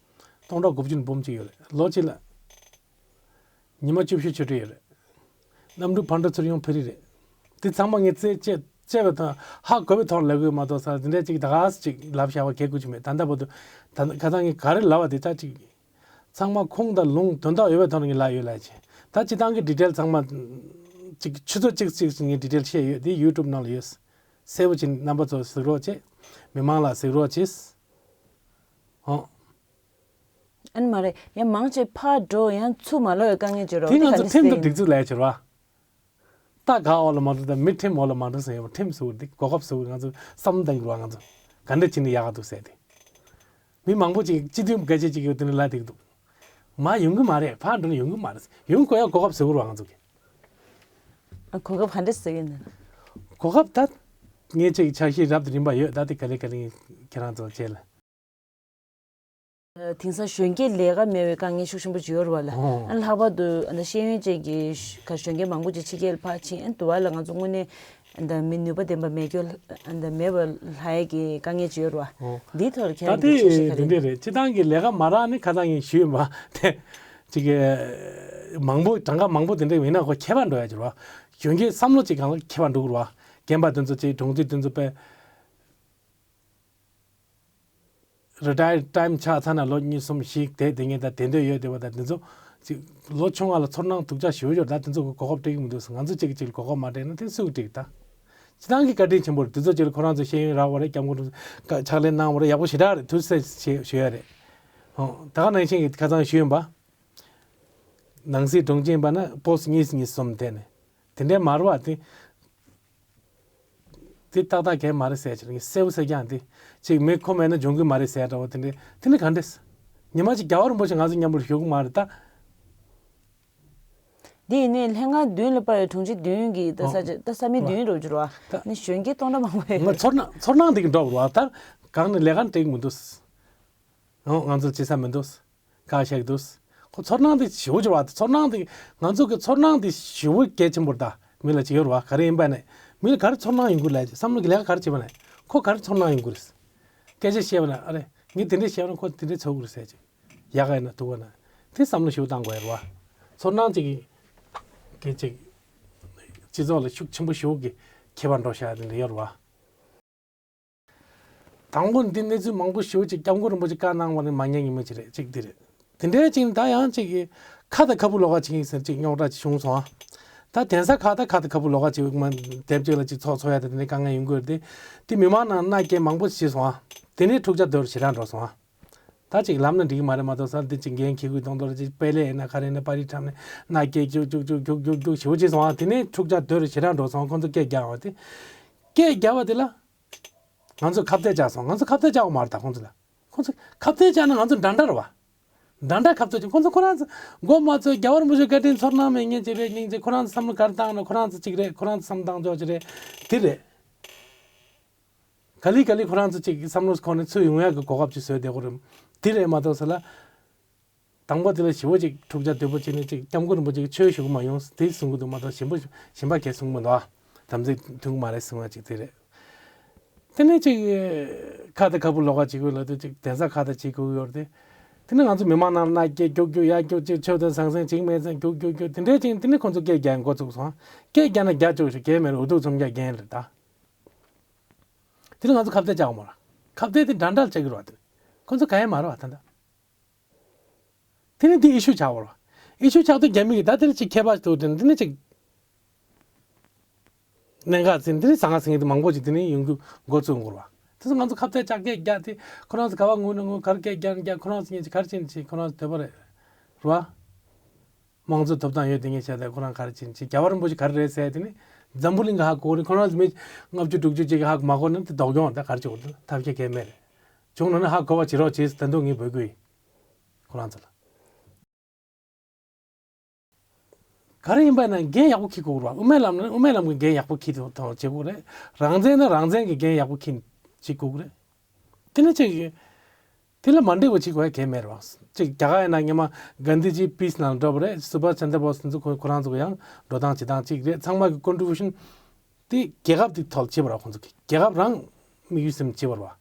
སྟོང་ཕྲག་དགུ་བཅུ་འབུམ་གཅིག་ཡོད་རེད། ལོ་གཅིག་ལ་ཉི་མ་བཅུ་བཞི་ཆུ་ཁྲུས་ཡོད་རེད། གནམ་གྲུ་ཕར་འགྲོ་ཚུར་ཡོང་ཕི་རི་རེད། དེ་ཚང་མ་ངས་རྩད་བཅད་བཅད་པའི་ཐོག་ཧ་གོ་བའི་ཐོག་ལབ་གི་ཡོད་མ་གཏོགས་ས་དེ་འདྲས་ཅིག་ད་ག་སེ་ཅིག་ལབ་བཞག་པ་གལ་དགོས་ཀྱི་མེད། ད་ལྟ་བར་དུ་ད་ཁ་སང་ངས་ག་རེ་ལབ་པ་དེ་ད་ཅིག་ཚང་མ་ཁུངས་དང་ལུང་དོན་དག་ཡོད་པའི་ཐོག་ནས་ངས་ལབ་ཡོད་ལབ་བྱས། ད་སྤྱིར་བཏང་གི་ཌི་ཊེལ་ཚང་མ་ཅིག་ཆུ་ཚོད་གཅིག་གཅིག་ངས་ཌི་ཊེལ་བཤད་ཡོད། དེ་ཡུ་ཊུབ་ནང་ལ་ཡོད། གསལ་པོ་བྱས་རྣམ་པ་ཚོ་གཟིགས་རོགས་བྱེད། མི་མང་ལ་གཟིགས་རོགས་བྱེད། ཨོ། ཨ་ནི་མ་རེད། ཡང་མང་ཆེ་ཕར་འགྲོ་ཡང་ཚུར་མ་ལོག་ཡ་དཀའ་ངལ་ཅིག་ཡོད་རེད་བ། དེ་དེ་ང་ག་ཚོ་ནས་ཁྲིམས་དང་སེང་སྒྲིག་འཛུགས་ལབ་ཡ་ཅིག་རེད་བ། རྟ་ག་འོག་ལ་མ་འགྲོ་དང་མི་ཁྲིམས་འོག་ལ་མ་འགྲོ་ཟེར་ཡོད་པ། ཁྲིམས་བཟོ་དགོས་འདི་གོ་སྐབས་བཟོ་དགོས། ང་ཚོ་བསམ་བློ་གཏང་དགོས་རེད་བ། ང་ཚོ་ག་འདྲ་བྱས་ནས་ཡག་ག་འདུག་ཟེར་ཏེ། མི་མང་པོ་ཅིག་སྤྱི་འཐུས་འགའ་ཤས་ཅིག་གིས་དེ་འདྲ་ལབ་བསྡད་ཀྱི་འདུག་མ་ཡོང་གི་མ་རེད། ཕར་འགྲོ་ན་ཡོང་གི་མ་རེད། ཡོང་དགོས་ཡ་གོ་སྐབས་བཟོ་དགོས་རེད་བ་ང་ཚོ་གིས། ཨ། གོ་སྐབས་ག་འདྲ་བཟོ་གི་ཡིན་ན། གོ་སྐབས་ད། ངས་ཅིག་འཆར་གཞི་རབ་དང་རིམ་པ་ཡོད། ད་དེ་ག་ལེ་ག་ལེ་ཁྱེད་རང་ཚོ་བྱས་ལ། དེང་སང་གཞོན་སྐྱེས་ལས་ཀ་མེད་པའི་དཀའ་ངལ་ཤུགས་ཆེན་པོ་ཅིག་ཡོད་རེད་བ་ལ། ཨོ། ཨ་ལྷག་པར་དུ་ཨ་ནི་ཤེས་ཡོན་ཅན་གྱི་གཞོན་སྐྱེས་མང་པོ་ཅིག་ཕྱི་རྒྱལ་ལ་ཕར་ཕྱིན། ཨ་དུ་བ་ལ་ང་ཚོ་དངོས་གནས་ཨ་ད་མི་ནུས་པ་ལྡན་པ་མེད་རྒྱུ་ཨ་ད་མེད་པ་ལྷག་ཡས་ཀྱི་དཀའ་ངལ་ཅིག་ཡོད་རེད་བ། ཨོ། འདིའི་ཐོག་ལ་ཁྱེད་རང་གི་འཆར་གཞི་ག་རེ། ད་དེ་འདི་འདྲས་རེད། སྤྱིར་བཏང་གི་ལས་ཀ་མ་རག་ནི་ཁ་སང་ངས་ཞུས་ཡིན་པ་དེ། ཅིག་གི་མང་པོ་གྲངས་ཀ་མང་པོ་དེ་འདྲ་ཡིན་ན་ཁོ་ཁྱད་པར་འགྲོ་ཡ་ཅིག་རེད་བ། གཞོན་སྐྱེས་བསམ་བློ་ཅིག་གང་ལ་ཁྱད་པར་འགྲོ་གི་རེད་བ། རྒན་པ་དེ་ཚོ་ཅིག་གྲོང་ཁྱེར་དེ་ཚོ་དཔེ་རི་ཊ་ཡར་ཊའིམ་ཆགས་ཚར་ན་ལོ་གཉིས་གསུམ་ཞིག་དེ་དེ་ངས་ད་དེ་འདོད་ཡོད་དེ་བ་ད་དེ་ཚོ་ཅིག་ལོ་ཆུང་བ་ལ་ཚོར་སྣང་སྡུག་ཅག་ཞེ་པོ་ཡོད་ད། དེ་ཚོ་གི་གོ་སྐབས་སྤྲད་ཀྱི་མི་འདུག་ང་ཚོ་གཅིག་གིས་གཅིག་ལ་གོ་སྐབས་མ་སྤྲད་ན་དེ་སུ་གིས་སྤྲད་ཀྱི་ད། སྤྱིར་བཏང་གི་བཀའ་དྲིན་ཆེན་པོ་རེད། དེ་ཚོ་གཅིག་ལ་ཁོ་རང་ཚོ་ཤེས་ཡོན་རག་པ་རེད། སྐྱབས་མགོན་ཕྱག་ལས་གནང་བ་རེད། ཡག་པོ་ཞེ་དྲག་རེད། ཐུགས་རྗེ་ཆེ་ཞུ་ཡ་རེད། ཧོ། ད་ག་ནང་བཞིན་གྱི་ཁ་སང་ཞུས་ཡིན་པ། ནང་སྲིད་དྲུང་ཆེ་ཡིན་པ་ན་པོ་སི་ཊི་གཉིས་གཉིས་གསུམ་དེ་ནས་དེ་འདྲའི་མ་རེད་བ་དེ། དེ་ཏག་ཏག་གས་མ་རེད་ཟེར་ཕྱིར་གསལ་པོ་གསལ་རྐྱང་དེ། ཅིག་མི་ཁོམ་མེད་ན་འབྱུང་གི་མ་རེད་ཟེར་འདྲ་བོ་དེ་འདྲའི་དེ་ནི་ག་འདྲས། ཉི་མ་གཅིག་རྒྱལ་བ་རིན་པོ་ཆེ་ང་ཚོ་མཉམ་པོ་བཞུགས་ཀྱི་མ་རེད་ད། འདི་ཡིན་ནའི་ལྷན་ཁང་བདུན་ལ་དཔར་བའི་དྲུང་ཆེ་བདུན་གྱིས་ད་ཨོ། ས་ཆ་ད་ས་མིག་བདུན་རུ་འགྱུར་བ། ད་ནི་གཞོན་སྐྱེས་སྟོང་ཕྲག་མང་པོ་ཡོད། ང་ཚོར་སྣང་ཚོར་སྣང་དེ་གི་འགྲོ་བ་ད་གང་ནས་ལས་ཀ་འགྲིག་མི་འདུག་ཨོ་ང་ཚོ་བྱེད་ས་མི་འདུག་ཁ་ཤས་འདུག་ཁོ་ཚོར་སྣང་དེ་ཞེ་པོ་ཅིག་བ་ཚོར་སྣང་དེ་ང་ཚོ་གི་ཚོར་སྣང་དེ་ཞེ་པོ་གལ་ཆེན་པོ་རེད་ད། མི་ལ་ཅིག་ཡོད་རེད་བ། ག་རེ་ཡིན་པ་ནས་མི་ལ་ག་རེ་ཚོར་སྣང་ཡོང་གི་ལས་བསམ་བློ་གི་ལས་ཀ་ག་རེ་བྱེད་པ་ནས་ཁོ་ག་རེ་ཚོར་སྣང་ཡོང་གི་རེད། སྐད་ཆ་བཤད་པ་ན་ཨ་རེ་ངས་དེ་འདྲས་བཤད་པ་ན་ཁོ་དེ་འདྲས་ཚོར་གི་རེད་ཟེར་ཅིག་ཡག་ག་ཡིན་ན་སྡུག་ག་ན་དེ་བསམ་བློ་ཞེ་པོ་བཏང་དགོས་ཡ་རེད་བ། ཚོར་སྣང་ཅིག་གི་ཅིག་སྤྱི་ཚོགས་ལ་ཤུགས་ཆེན་པོ་ཞེ་པོ་གི་ཁྱད་པར་འགྲོ་ཤག་དེ་འདྲ་ཡོད་རེད་བ། དང་པོ་འདི་གནས་ཚུལ་མང་པོ་ཞེ་པོ་ཅིག་སྐྱབས་མགོན་རིན་པོ་ཆེ་བཀའ་གནང་བ་ནི་མ་ཉན་ཉན་མོ་ཅིག་རེད། གཅིག་འདི་རེད། དེ་འདྲའི་ཅིག་ད་ཡང་ཅིག་ཁ་དང་ཁ་སྤུ་ལོགས་ཀ་ཅིག་ཡིན་ཟེར་ཅིག་རྙོག་དྲ་ཅིག་བྱུང་སོང་ཨ། ད་གདན་ས་ཁག་ད་ཁ་དང་ཁ་སྤུ་ལོགས་ཀ་ཅིག་མ་དེབ་ཅིག་ལ་ཅིག་ཚོགས་ཚོགས་ཡ་ད་དེ་འདྲའི་དཀའ་ངལ་ཡོང་གི་རེད་དེ། དེ་མི་མང་ནང་མནའ་སྐྱེལ་མང་པོ་ཞིག་བྱས་སོང་ཨ། དེ་ནས་འཁྲུག་ཆ་དོར་ཞེ་དྲག་འགྲོ་སོང་ཨ། ད་ཅིག་ལབ་ན་འགྲིག་གི་མ་རེད་མ་གཏོགས་ས་འདི་ཅིག་འགན་འཁྱེར་དགོས་གཏོང་དོར་ཅིག་དཔེ་ལས་ཡིན་ན་ག་རེ་ཡིན་ན་པར་རིས་འཁྲབ་ནས་མནའ་སྐྱེལ་རྒྱུག་རྒྱུག་རྒྱུག་རྒྱུག་རྒྱུག་རྒྱུག་ཞེ་པོ་བྱས་སོང་ཨ། དེ་ནས་འཁྲུག་ཆ་དོར་ཞེ་དྲག་འགྲོ་སོང་། ཁོང་ཚོ་སྐད་རྒྱག་པ་དེ། སྐད་རྒྱག་པ་དེ་ལ། ང་ཚོས་ཁ་གཏད་བཅག་སོང་། ང་ཚོ་ཁ་གཏད་བཅག་པ་མ་རེད་ད་ཁོང་ཚོ་ལ། ཁོང་ཚོ་ཁ་གཏད་བཅག་ན་ང་ཚོ་འདྲ་འདྲ་རེད་བ། འདྲ་འདྲ་ཁ་གཏད་བཅག་ཁོང་ཚོ་ཁོ་རང་ཚོ་མགོ་མ་ཚོས་རྒྱལ་བ་རིན་པོ་ཆེ་བཀའ་དྲིན་ཚོར་སྣང་མེད་མཁན་ཅིག་རེད། སྙིང་རྗེ་ཁོ་རང་ཚོ་བསམ་བློ་ག་རེ་བཏང་ན་ཁོ་རང་ཚོ་ཅིག་རེད། ཁོ་རང་ཚོ་བསམ་བློ་གཏོང་ཕྱོགས་ཅིག་རེད། དེ་རེད། ག་ལེ་ག་ལེ་ཁོ་རང་ཚོ་ཅིག་བསམ་བློ་ཁོ་ནས་ཚུར་ཡོང་ཡག་གི་གོ་སྐབས་ཅིག་བཟོས་བསྡད་ཁོ་རེད། དེ་རེད་མ་གཏོགས་ས་ལ། དང་པོ་དེ་ལ་ཞི་བོ་ཅིག་འཁྲུག་ཆ་དོད་པོ་བྱས་ནས་ཅིག་སྐྱབས་མགོན་རིན་པོ་ཆེ་གིས་ཆོས་ཞུ་གི་མ་ཡོང་དེ་གསུང་གི་འདུག་མ་གཏོགས་གཞན་པ་གཞན་པ་གས་གསུང་གི་མི་འདུག་ཨ། དམ་ཚིག་མཐུན་གི་མ་རེད་གསུང་བ་ཅིག་དེ་རེད། དེ་ནས་ཅིག་ཁ་དང་ཁ་སྤུ་ལོགས་ཀ་བྱེད་དགོས་ལབ་དུས་ཅིག་གདན་ས་ཁག་ཏུ་བྱེད་དགོས་ཡོད་རེད་དེ། དེ་ནས་ང་ཚོ་མི་མང་ནང་མནའ་སྐྱེལ་རྒྱུག་རྒྱུག་ཡར་རྒྱུག་ཅིག་ཆོས་དང་ཟང་ཟིང་ཅིག་མེད་ཙང་རྒྱུག་རྒྱུག་རྒྱུག་དེ་འདྲས་ཅིག་དེ་ནས་ཁོང་ཚོ་སྐད་རྒྱག་འགོ་བཙུགས་སོང་། སྐད་རྒྱག་ན་རྒྱག་ཆོག་ཞིག་གས་མེད་རེད། འུ་ཐུག་མཚམས་རྒྱག་རྒན་རེད་ད། དེ་ནས་ང་ཚོ་ཁ་གཏད་བཅག་མ་རེད། ཁ་གཏད་དེ་འདྲ་འདྲ་བཅག་གི་རེད་བ། དེ་ཁོང་ཚོ་ག་ཡེ་མ་རེད་བ་ད་ད། དེ་ནས་འདི་ཨི་ཤུ་ཆགས་པ་རེད། ཨི་ཤུ་ཆགས་དུས་རྒྱ་མི་གིས་ད་དེ་ལ་ཅིག་ཁྱད་པར་འདུག་དེ་ནས་ཅིག་གནད་འགག་ཟིན་དེ་ནས་ཟང་ངེ་ཟིང་ངེ་དེ་མང་པོ་ཅིག་དེ་ནས་ཡོང་རྒྱུ་འགོ་བཙུགས་འགོར་བ། དེ་ཚོ་ང་ཚོ་ཁ་གཏད་བཅག་སྐད་རྒྱག་དེ་ཁོ་རང་ཚོ་ག་བ་ངུས་ན་ངུས། ག་རེ་སྐད་རྒྱག་ན་རྒྱག་ཁོ་རང་ཚོ་ཉིད་ཀྱིས་ག་རེ་བྱེད་ན་བྱེད། ཁོ་རང་ཚོ་འདོད་པ་རེད། རེད་བ། དམངས་གཙོའི་ཐོབ་ཐང་ཡོད་དེ་ངས་བྱས་ཏེ་ཁོ་རང་ག་རེ་བྱེད་ན་བྱེད། རྒྱལ་བ་རིན་པོ་ཆེ་ག་རེ་རེད་ཟེར་དེ་ནི་འཛམ་བུ་གླིང་གི་ཧ་གོ་རེད། ཁོ་རང་ཚོ་མི་ལྔ་བཅུ་དྲུག་ཅུ་ཅིག་གིས་ཧ་མ་གོ་ན་དེ་ལྡོག་གྱོང་ད་ག་རེ་བྱེད་དགོས་འདུག་ཐབས་ཤེས་གང་ཡང་མེད་རེད། བྱུང་ན་ནི་ཧ་གོ་བ་བྱེད་རོགས་བྱེད་ཟེར་ད་དུང་ངས་འབོད་ཀྱི་ཡོད། ཁོ་རང་ཚོ་ལ། ག་རེ་ཡིན་པ་ཡིན་ན་འགན་ཡག་པོ་འཁྱེར་དགོས་རེད་བ། དབུ་མའི་ལམ་ནི་དབུ་མའི་ལམ་གྱི་འགན་ཡག་པོ་འཁྱེར་ཐུབ་ཐང་བྱེད་དགོས་རེད། རང་བཙན་ནི་རང་བཙན་གྱི་འགན་ཡག་པོ་འཁྱེར་བྱེད་དགོས་རེད། དེ་ནི་ཅིག་དེ་ལ་མ་འགྲིག་པ་བྱེད་དགོས་ཡ་གང་ཡང་མེད་རེད་བ། ཅིག་རྒྱ་གར་ཡིན་ན་སྔོན་མ་གྷན་དྷི་ཇི་པིས་ནང་འགྲོ་བ་རེད། སུ་བྷ་ཤ་ཆན་དྲ་བྷོ་སི་དེ་ཚོ་ཁོ་ཁོ་རང་ཚོ་གི་ཡང་འགྲོ་སྟངས་བྱེད་སྟངས་གཅིག་རེད། ཚང་མ་གི་ཀོན་ཊི་བྷུ་ཤན་དེ་རྒྱལ་ཁབ་དེ་ཐོག་བྱེད་པ་རེད་བ། ཁོང་ཚོ་གི་རྒྱལ་ཁབ་རང་དམིགས་ཡུལ་ཟིན་བྱེད་པ་རེད་བ།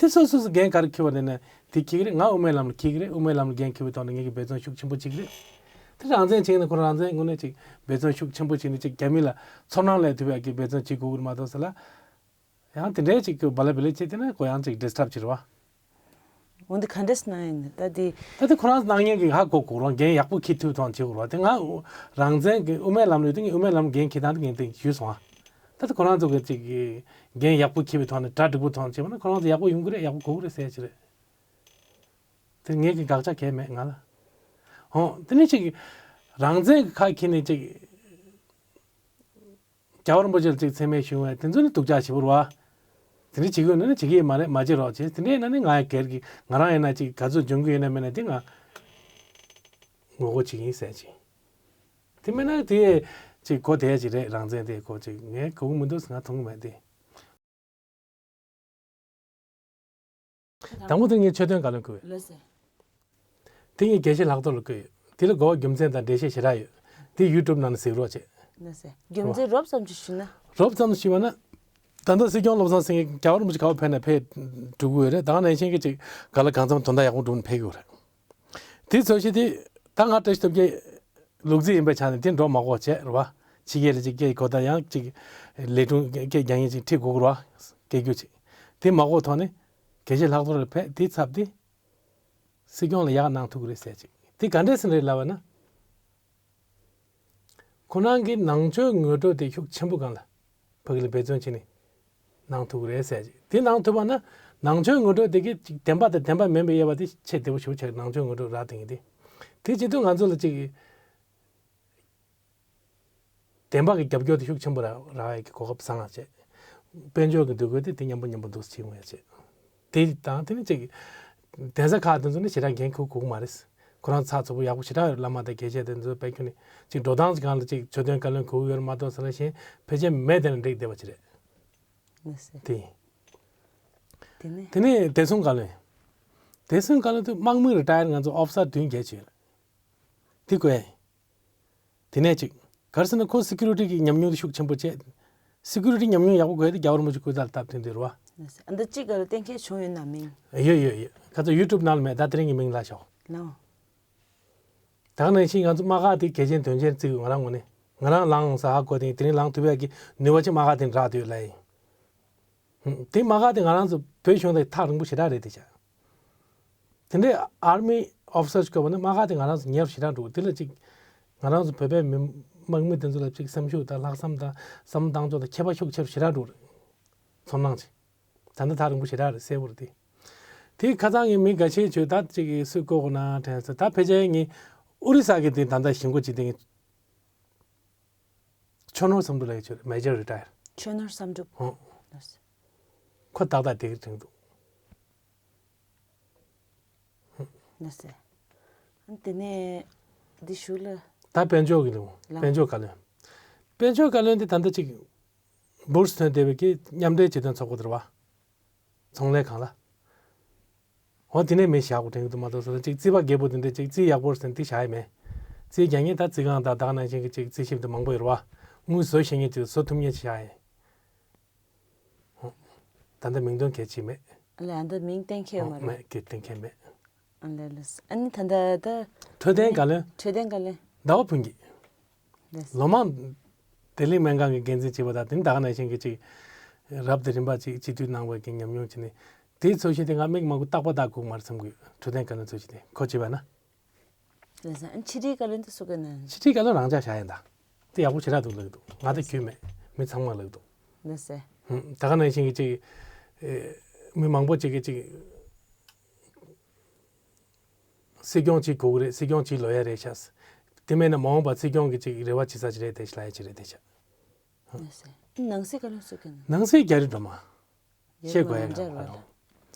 དེ་སོ་སོ་སོ་འགན་ག་རེ་འཁྱེར་བ་དེ་ནས་དེ་འཁྱེར་གི་རེད། ང་དབུ་མའི་ལམ་ལ་འཁྱེར་གི་རེད། དབུ་མའི་ལམ་ལ་འགན་འཁྱེར་བའི་ཐོག་ནས་ངེད་ཀྱི་འབད་བརྩོན་ཤུགས་ཆེན་པོ་བྱེད་ཀྱི་རེད། དེ་རང་བཙན་བྱས་ན་ཁོ་རང་རང་བཙན་ངོས་ནས་ཅིག་འབད་བརྩོན་ཤུགས་ཆེན་པོ་བྱས་ནས་ཅིག་རྒྱ་མི་ལ་ཚོར་སྣང་སླེབས་ཐུབ་ཡག་གི་འབད་བརྩོན་བྱེད་དགོས་ཀྱི་རེད་མ་གཏོགས་ཟེར་ལ། ཡང་དེ་འདྲའི་ཅིག་གི་བ་ལ་བི་ལི་བྱས་དེ་ནས་ཁོ་ཡང་ཅིག་ཌི་སི་ཊབ་བྱེད་རེད་བ། འོན་ཏེ་ག་འདྲས་གནང་ཡིན་ད་དེ། ད་དེ་ཁོ་རང་གནང་མཁན་གྱི་ཧ་གོ་གོ་རང་འགན་ཡག་པོ་འཁྱེར་ཐུབ་ཐོག་བྱེད་དགོས་རེད་བ། དེ་ང་རང་བཙན་གྱི་དབུ་མའི་ལམ་ལ་ཡོད་དུས་ངས་དབུ་མའི་ལམ་འགན་འཁྱེར་སྟངས་དེ་ངས་དེ་ཞུས་སོང་ཨ། ད་ལྟ་ཁོ་རང་ཚོ་གི་ཅིག་གི་འགན་ཡག་པོ་འཁྱེར་བའི་ཐོག་ནས་གྲ་འགྲིག་པོ་ཐོག་བྱས་པ་ན་ཁོ་རང་ཚོ་ཡག་པོ་ཡོང་གི་རེད། ཡག་པོ་གོ་གི་རེད་ཟེར་ཡ་ཅིག་རེད། དེ་ངས་གི་དགག་བྱ་གང་ཡང་མེད་ང་ལ། ཧོ། དེ་ནས་ཅིག་རང་བཙན་གྱི་ཁ་འཁྱེར་ནས་ཅིག་རྒྱལ་བ་རིན་པོ་ཆེ་ལ་ཅིག་མཚན་སྨད་ཞུ་བ་དེ་ཚོ་ནི་སྡུག་ཅག་ཞེ་པོ་རེད་བ། དེ་འདྲ་བྱེད་ཀྱི་ཡོད་ན་ནི་བྱེད་ཀྱི་ཡོད་མ་རེད། མ་བྱེད་རོགས་བྱེད། དེ་འདྲ་ཡིན་ན་ནི་ང་ཡང་སྒེར་གྱི་ང་རང་ཡིན་ན་ཅིག་ག་ཚོད་འཇོན་གྱི་ཡོད་ན་མེད་ན་དེ་ང་ངོ་རྒོལ་བྱེད་ཀྱི་ཡིན་ཟེར་ཅིག་དེ་མིན་ན་དེ་ཅིག་གོ་བདེ་ཅིག་རེད། རང་བཙན་དེ་གོ་ཅིག་ངས་གོ་གི་མི་འདུག་ང་མཐོང་གི་མེད་དེ། དང་པོ་དེ་ངས་ཆོད་དོན་ག་ལ་བཀོད་ཡོད། ལགས་སེ། དེ་ངས་དགེ་བཤེས་ལྷག་རྡོར་ལ་བཀོད་ཡོད། དེ་ལ་གོ་བ་རྒྱུ་མཚན་དང་འགྲེལ་བཤད་ཞེ་དྲག་ཡོད། དེ་ཡུ་ཊུབ་ནང་ནས་གཟིགས་རོགས་བྱེད། ལགས་སེ། རྒྱུ་མཚན་རོབ་ཙམ་ཅིག་ཞུས་ན། རོབ་ཙམ་ཞུས་པ་ན། ད་ལྟ་སྲིད་སྐྱོང་བློ་བཟང་སེང་གེ་རྒྱལ་བ་རིན་པོ་ཆེ་ག་པར་ཕེབས་ན་ཕེབས་འགྲོ་གི་ཡོད་རེད། ད་ག་ནང་བཞིན་གྱི་ཅིག་ག་ལ་གང་འཚམ་དོན་དག་ཡག་པོ་འགྲུབ་ནས་ཕེབས་ཀྱི་ཡོད་རེད། དེ་ཚོ་ཞིག་དེ་ད་ང་བཀྲ་ཤིས་སྟོབས་རྒྱལ་ལུག་རྫི་ཡིན་པའི་ཆ་ནས་དེ་འགྲོ་མ་དགོས་བྱས་རེད་བ། ཕྱི་རྒྱལ་ལ་ཅིག་སྐད་གོ་ད་ཡང་ཅིག་ལས་སྒྲུང་སྐད་རྒྱག་མཁན་ཅིག་ཁྲིད་དགོས་རེད་བ། སྐད་རྒྱུ་ཅིག་དེ་མ་དགོས་ཐོག་ནས་གལ་ཆེ་ལྷག་ཐོག་ལ་ཕེབས་དེ་ཚབ་དེ་སྲིད་སྐྱོང་ལ་ཡག་གནང་ཐུབ་ཀྱི་རེད་ཟེར་ཅིག་དེ་ག་འདྲས་ཟིན་རེད་ལབ་པ་ན། ཁོ་རང་གི་ནང་ཆོས་ངོ་སྤྲོད་དེ་ཤུགས་ཆེན་པོ་སྒང་ལ་ཕ་གི་ལ་འབད་བརྩོན་བྱས་ནས་གནང་ཐུབ་ཀྱི་རེད་ཟེར་གྱི། དེ་གནང་ཐུབ་པ་ན་ནང་ཆོས་ངོ་སྤྲོད་དེ་གི་ཅིག་བདེན་པ་དང་བདེན་པ་མིན་པའི་དབྱེ་བ་དེ་ཆེས་བདེ་པོ་ཞེ་པོ་ཆགས། ནང་ཆོས་ངོ་སྤྲོད་རག་དེ་ཡིན་དེ། དེ་བྱེད་དུས་ང་ཚོ་ལ་ཅིག་བདེན་པ་གི་རྒྱབ་སྐྱོར་དེ་ཤུགས་ཆེན་པོ་རག་རག་ཡག་གི་གོ་སྐབས་བཟང་ང་བྱས། དཔལ་འབྱོར་གྱི་འདུ་འགོད་དེ་དེ་མཉམ་པོ་མཉམ་པོ་འདུག་སེ་བྱེད་དགོས་ཡ་བྱས། དེ་དང་དེ་ནི་ཅིག་གདན་ས་ཁག་དེ་ཚོ་ནི་ཞེ་དྲག་འགན་འཁུར་དགོས་ཀྱི་མ་རེད། ཁོ་རང་ཚགས་ཚུད་པོ་ཡག་པོ་ཞེ་དྲག་ཡོད་རེད། བླ་མ་དང་དགེ་བཤེས་དེ་ཚོ་དཔེ་ཁྱོན་ནས་ཅིག་འགྲོ་སྟངས་ཀྱི་སྒང་ལ་ཅིག་ཆོས་དོན་བཀའ་བློན་དགོས་ཀྱི་ཡོད་རེད་མ་གཏོགས་ཟེར་ན་གཞན་ཕལ་ཆེར་མེད་དེ་ན་འགྲིག་བསྡད་པ་ཅིག་རེད། ལགས་སེ། དེ་ཡིན། དེ་ནས། དེ་ནས་བདེ་སྲུང་བཀའ་བློན། བདེ་སྲུང་བཀའ་བློན་དུ་དམག་མི་རི་ཊ་ཡར་ང་ཚོ་ཨོ་ཕི་སར་བདུན་བརྒྱད་ཅིག་ཡོད་རེད། དེ་དགོས། དེ་ནས་ཅིག་ག་རེ་ཟེར་ན་ཁོ་སི་ཀུ་རི་ཊི་གི་ཉམས་མྱོང་དེ་ཤུགས་ཆེན་པོ་བྱས། སི་ཀུ་རི་ཊི་ཉམས་མྱོང་ཡག་པོ་དགོས་དེ་རྒྱལ་བ་རིན་པོ་ཆེ་སྐུ་ཚེ་ལ་སྟབས་བསྟུན་དེ་རེད་བ། ཨ་འདི་གཅིག་ག་ལ་གཏན་འཁེལ་བྱུང་ཡོད་ན་མིན། ཡོད་ཡོད་ཡོད། ཁ་ཚ་ཡུ་ཊུབ་ནང་ལ་མེད། ད་དེ་རིང་གི་མིང་ལ་ཤོག་ལོ། ད་ག་ནང་བཞིན་ང་ཚོ་དམག་སྒར་དེ་གལ་ཆེན་དོན་ཆེན་བརྩི་དགོས། ང་རང་ངོས་ནས་ང་རང་ལངས་ས་ཧ་གོ་དེ་དེ་རིང་ལངས་ཐུབ་ཡག་གི་ནུས་པ་ཅིག་དམག་སྒར་དེ་རག་དུས་ལ་ཡིན། དེ་དམག་སྒར་དེ་ང་རང་ཚོ་བོད་གཞུང་དང་ཐག་རིང་པོ་ཞེ་དྲག་རེད་དེ་ཆ། དེ་འདྲའི་ཨར་མི་ཨོ་ཕི་སར་ཅིག་དགོས་པ་ན་དམག་སྒར་དེ་ང་རང་ཚོ་ཉེ་རུ་ཞེ་དྲག་འགྲོ། དེ་ལ་ཅིག་ང་རང་ཚོ་བོད་པའི་མི་དམག་མི་དེ་ཚོ་ལ་ཅིག་སེམས་ཤུགས་དང་ལྷག་བསམ་དང་བསམ་བློ་བཏང་ཕྱོགས་དང་ཁྱད་པར་ཤུགས་ཆེ་རུ་ཞེ་དྲག་འགྲོ་རེད། ཚོར་སྣང་ཅིག་ད་ལྟ་ཐག་རིང་པོ་ཞེ་དྲག་རེད་གསལ་པོ་རེད་དེ། དེ་ཁ་སང་ངས་མི་འགའ་ཤས་བྱོས་ད་ཅིག་སུས་བསྐོ་དགོས་ན་དྲན་སོང་། ད་ཕལ་ཆེར་ངས་ཨོ་རི་ས་གི་དེ་ད་ལྟ་ཞིང་ཁོ་ཅིག་དེ་ངས་ཆོས་ནོར་བསམ་གྲུབ་ལགས་ཀྱི་ཆོས་མེ་ཇར་རི་ཊ་ཡར། ཆོས་ནོར་བསམ་གྲུབ། ཧོ། ལགས་སེ། ཁོ་ཏག་ཏག་དེ་གི་དྲན་འདུག་ལགས་སེ། ཨ་དེ་ནས་འདི་ཞུ་ལ། ད་དཔལ་འབྱོར་གི་ལུང་། ལགས། དཔལ་འབྱོར་བཀའ་བློན། དཔལ་འབྱོར་བཀའ་བློན་དེ་ད་ལྟ་ཅིག་བུར་སི་ཐོན་བསྡད་པའི་གི་མཉམ་འབྲེལ་སྤྱི་མཐུན་ཚོགས་པ་དེ་རེད་བ། ཚོང་ལས་ཁང་ལ། འོ་དེ་ནས་མི་བཞག་གོ་དྲན་གི་འདུག་མ་གཏོགས་སོ་ཅིག་རྩིས་པ་རྒད་པོ་དེ་འདྲས་ཅིག་རྩིས་ཡག་པོ་ཟེར་ན་དེ་བཞག་ཡི་མེད། རྩིས་རྒྱག་མཁན་ད་རྩིས་ཁང་དང་ད་ག་ནང་བཞིན་གི་ཅིག་རྩིས་ཞིབ་དེ་མང་པོ་ཡོད་རེད་བ། དངུལ་བཟོ་ཤེས་མཁན་ཅིག་བཟོ་ཐུབ་མཁན་ཅིག་བཞག་ཡི། འོ། ད་ལྟ་མིང་འདོན་གལ་ཆེ་མེད། ཨ་ལས་ཨ་ད་མིང་གཏན་འཁེལ་འོ་མ་རེད། མེད་གི་གཏན་འཁེལ་མེད། ཨ་ལས་ལས་ཨ་ནི་ད་ད་ད། འཕྲོད་བསྟེན་བཀའ་བློན། འཕྲོད་བསྟེན་བཀའ་བློན། ཟླ་བ་ཕུན་སྐྱིད། ལགས། ལོ་མང་བདེ་ལེགས་སྨན་ཁང་གི་འགན་འཛིན་བྱས་པ་དང་དེ་ནི་ད་ག་ནང་བཞིན་གྱི་ཅིག་རབ་དང་རིམ་པ་ཅིག་སྤྱི་འཐུས་གནང་བའི་གི་ཉམས་མྱོང་བྱས་ནས་དེའི་ཚོ་ཞིག་དེ་ང་མིག་མང་པོ་རྟག་པ་བལྟ་དགོས་མ་རེད་བསམ་གི་ཡོད། འཕྲོད་བསྟེན་བཀའ་བློན་ཚོ་ཞིག་དེ་ཁོ་བྱས་པ་ན། ལགས་སོ། ཨ་ཕྱི་དྲིལ་བཀའ་བློན་དེ་སུ་བཀའ་གནང་། ཕྱི་དྲིལ་བཀའ་བློན་རང་འཇགས་བཞག་ཡིན་ད། དེ་ཡག་པོ་ཞེ་དྲག་འདུག་ལབ་ཀྱི་འདུག་ང་དང་ཁྱོད་མེད། མི་ཚང་མ་ལབ་ཀྱི་འདུག་ལགས་སོ། ཧུམ། ད་ག་ནང་བཞིན་གྱི་ཅིག་ཨེ། མི་མང་པོ་ཅིག་གིས་ཅིག་སྲིད་སྐྱོང་ཅིག་དགོས་ཀྱི་རེད། སྲིད་སྐྱོང་ཅིག་ལོས་ཡ་རེད་ཤག་དེ་མིན་ན་མ་འོངས་པར་སྲིད་སྐྱོང་གི་ཅིག་རེ་བ་བྱེད་ས་ཅིག་རེད་དེ་ཞིག་ལབ་ཡ་ཅིག་རེད་དེ་ཤག་ལགས་སོ། ནང་སྲིད་བཀའ་བློན་སུ་བཀའ་གནང་། ནང་སྲིད་རྒྱ་རི་སྒྲོལ་མ། བཤད་དགོས་ཡ་ཡོད་མ་རེད།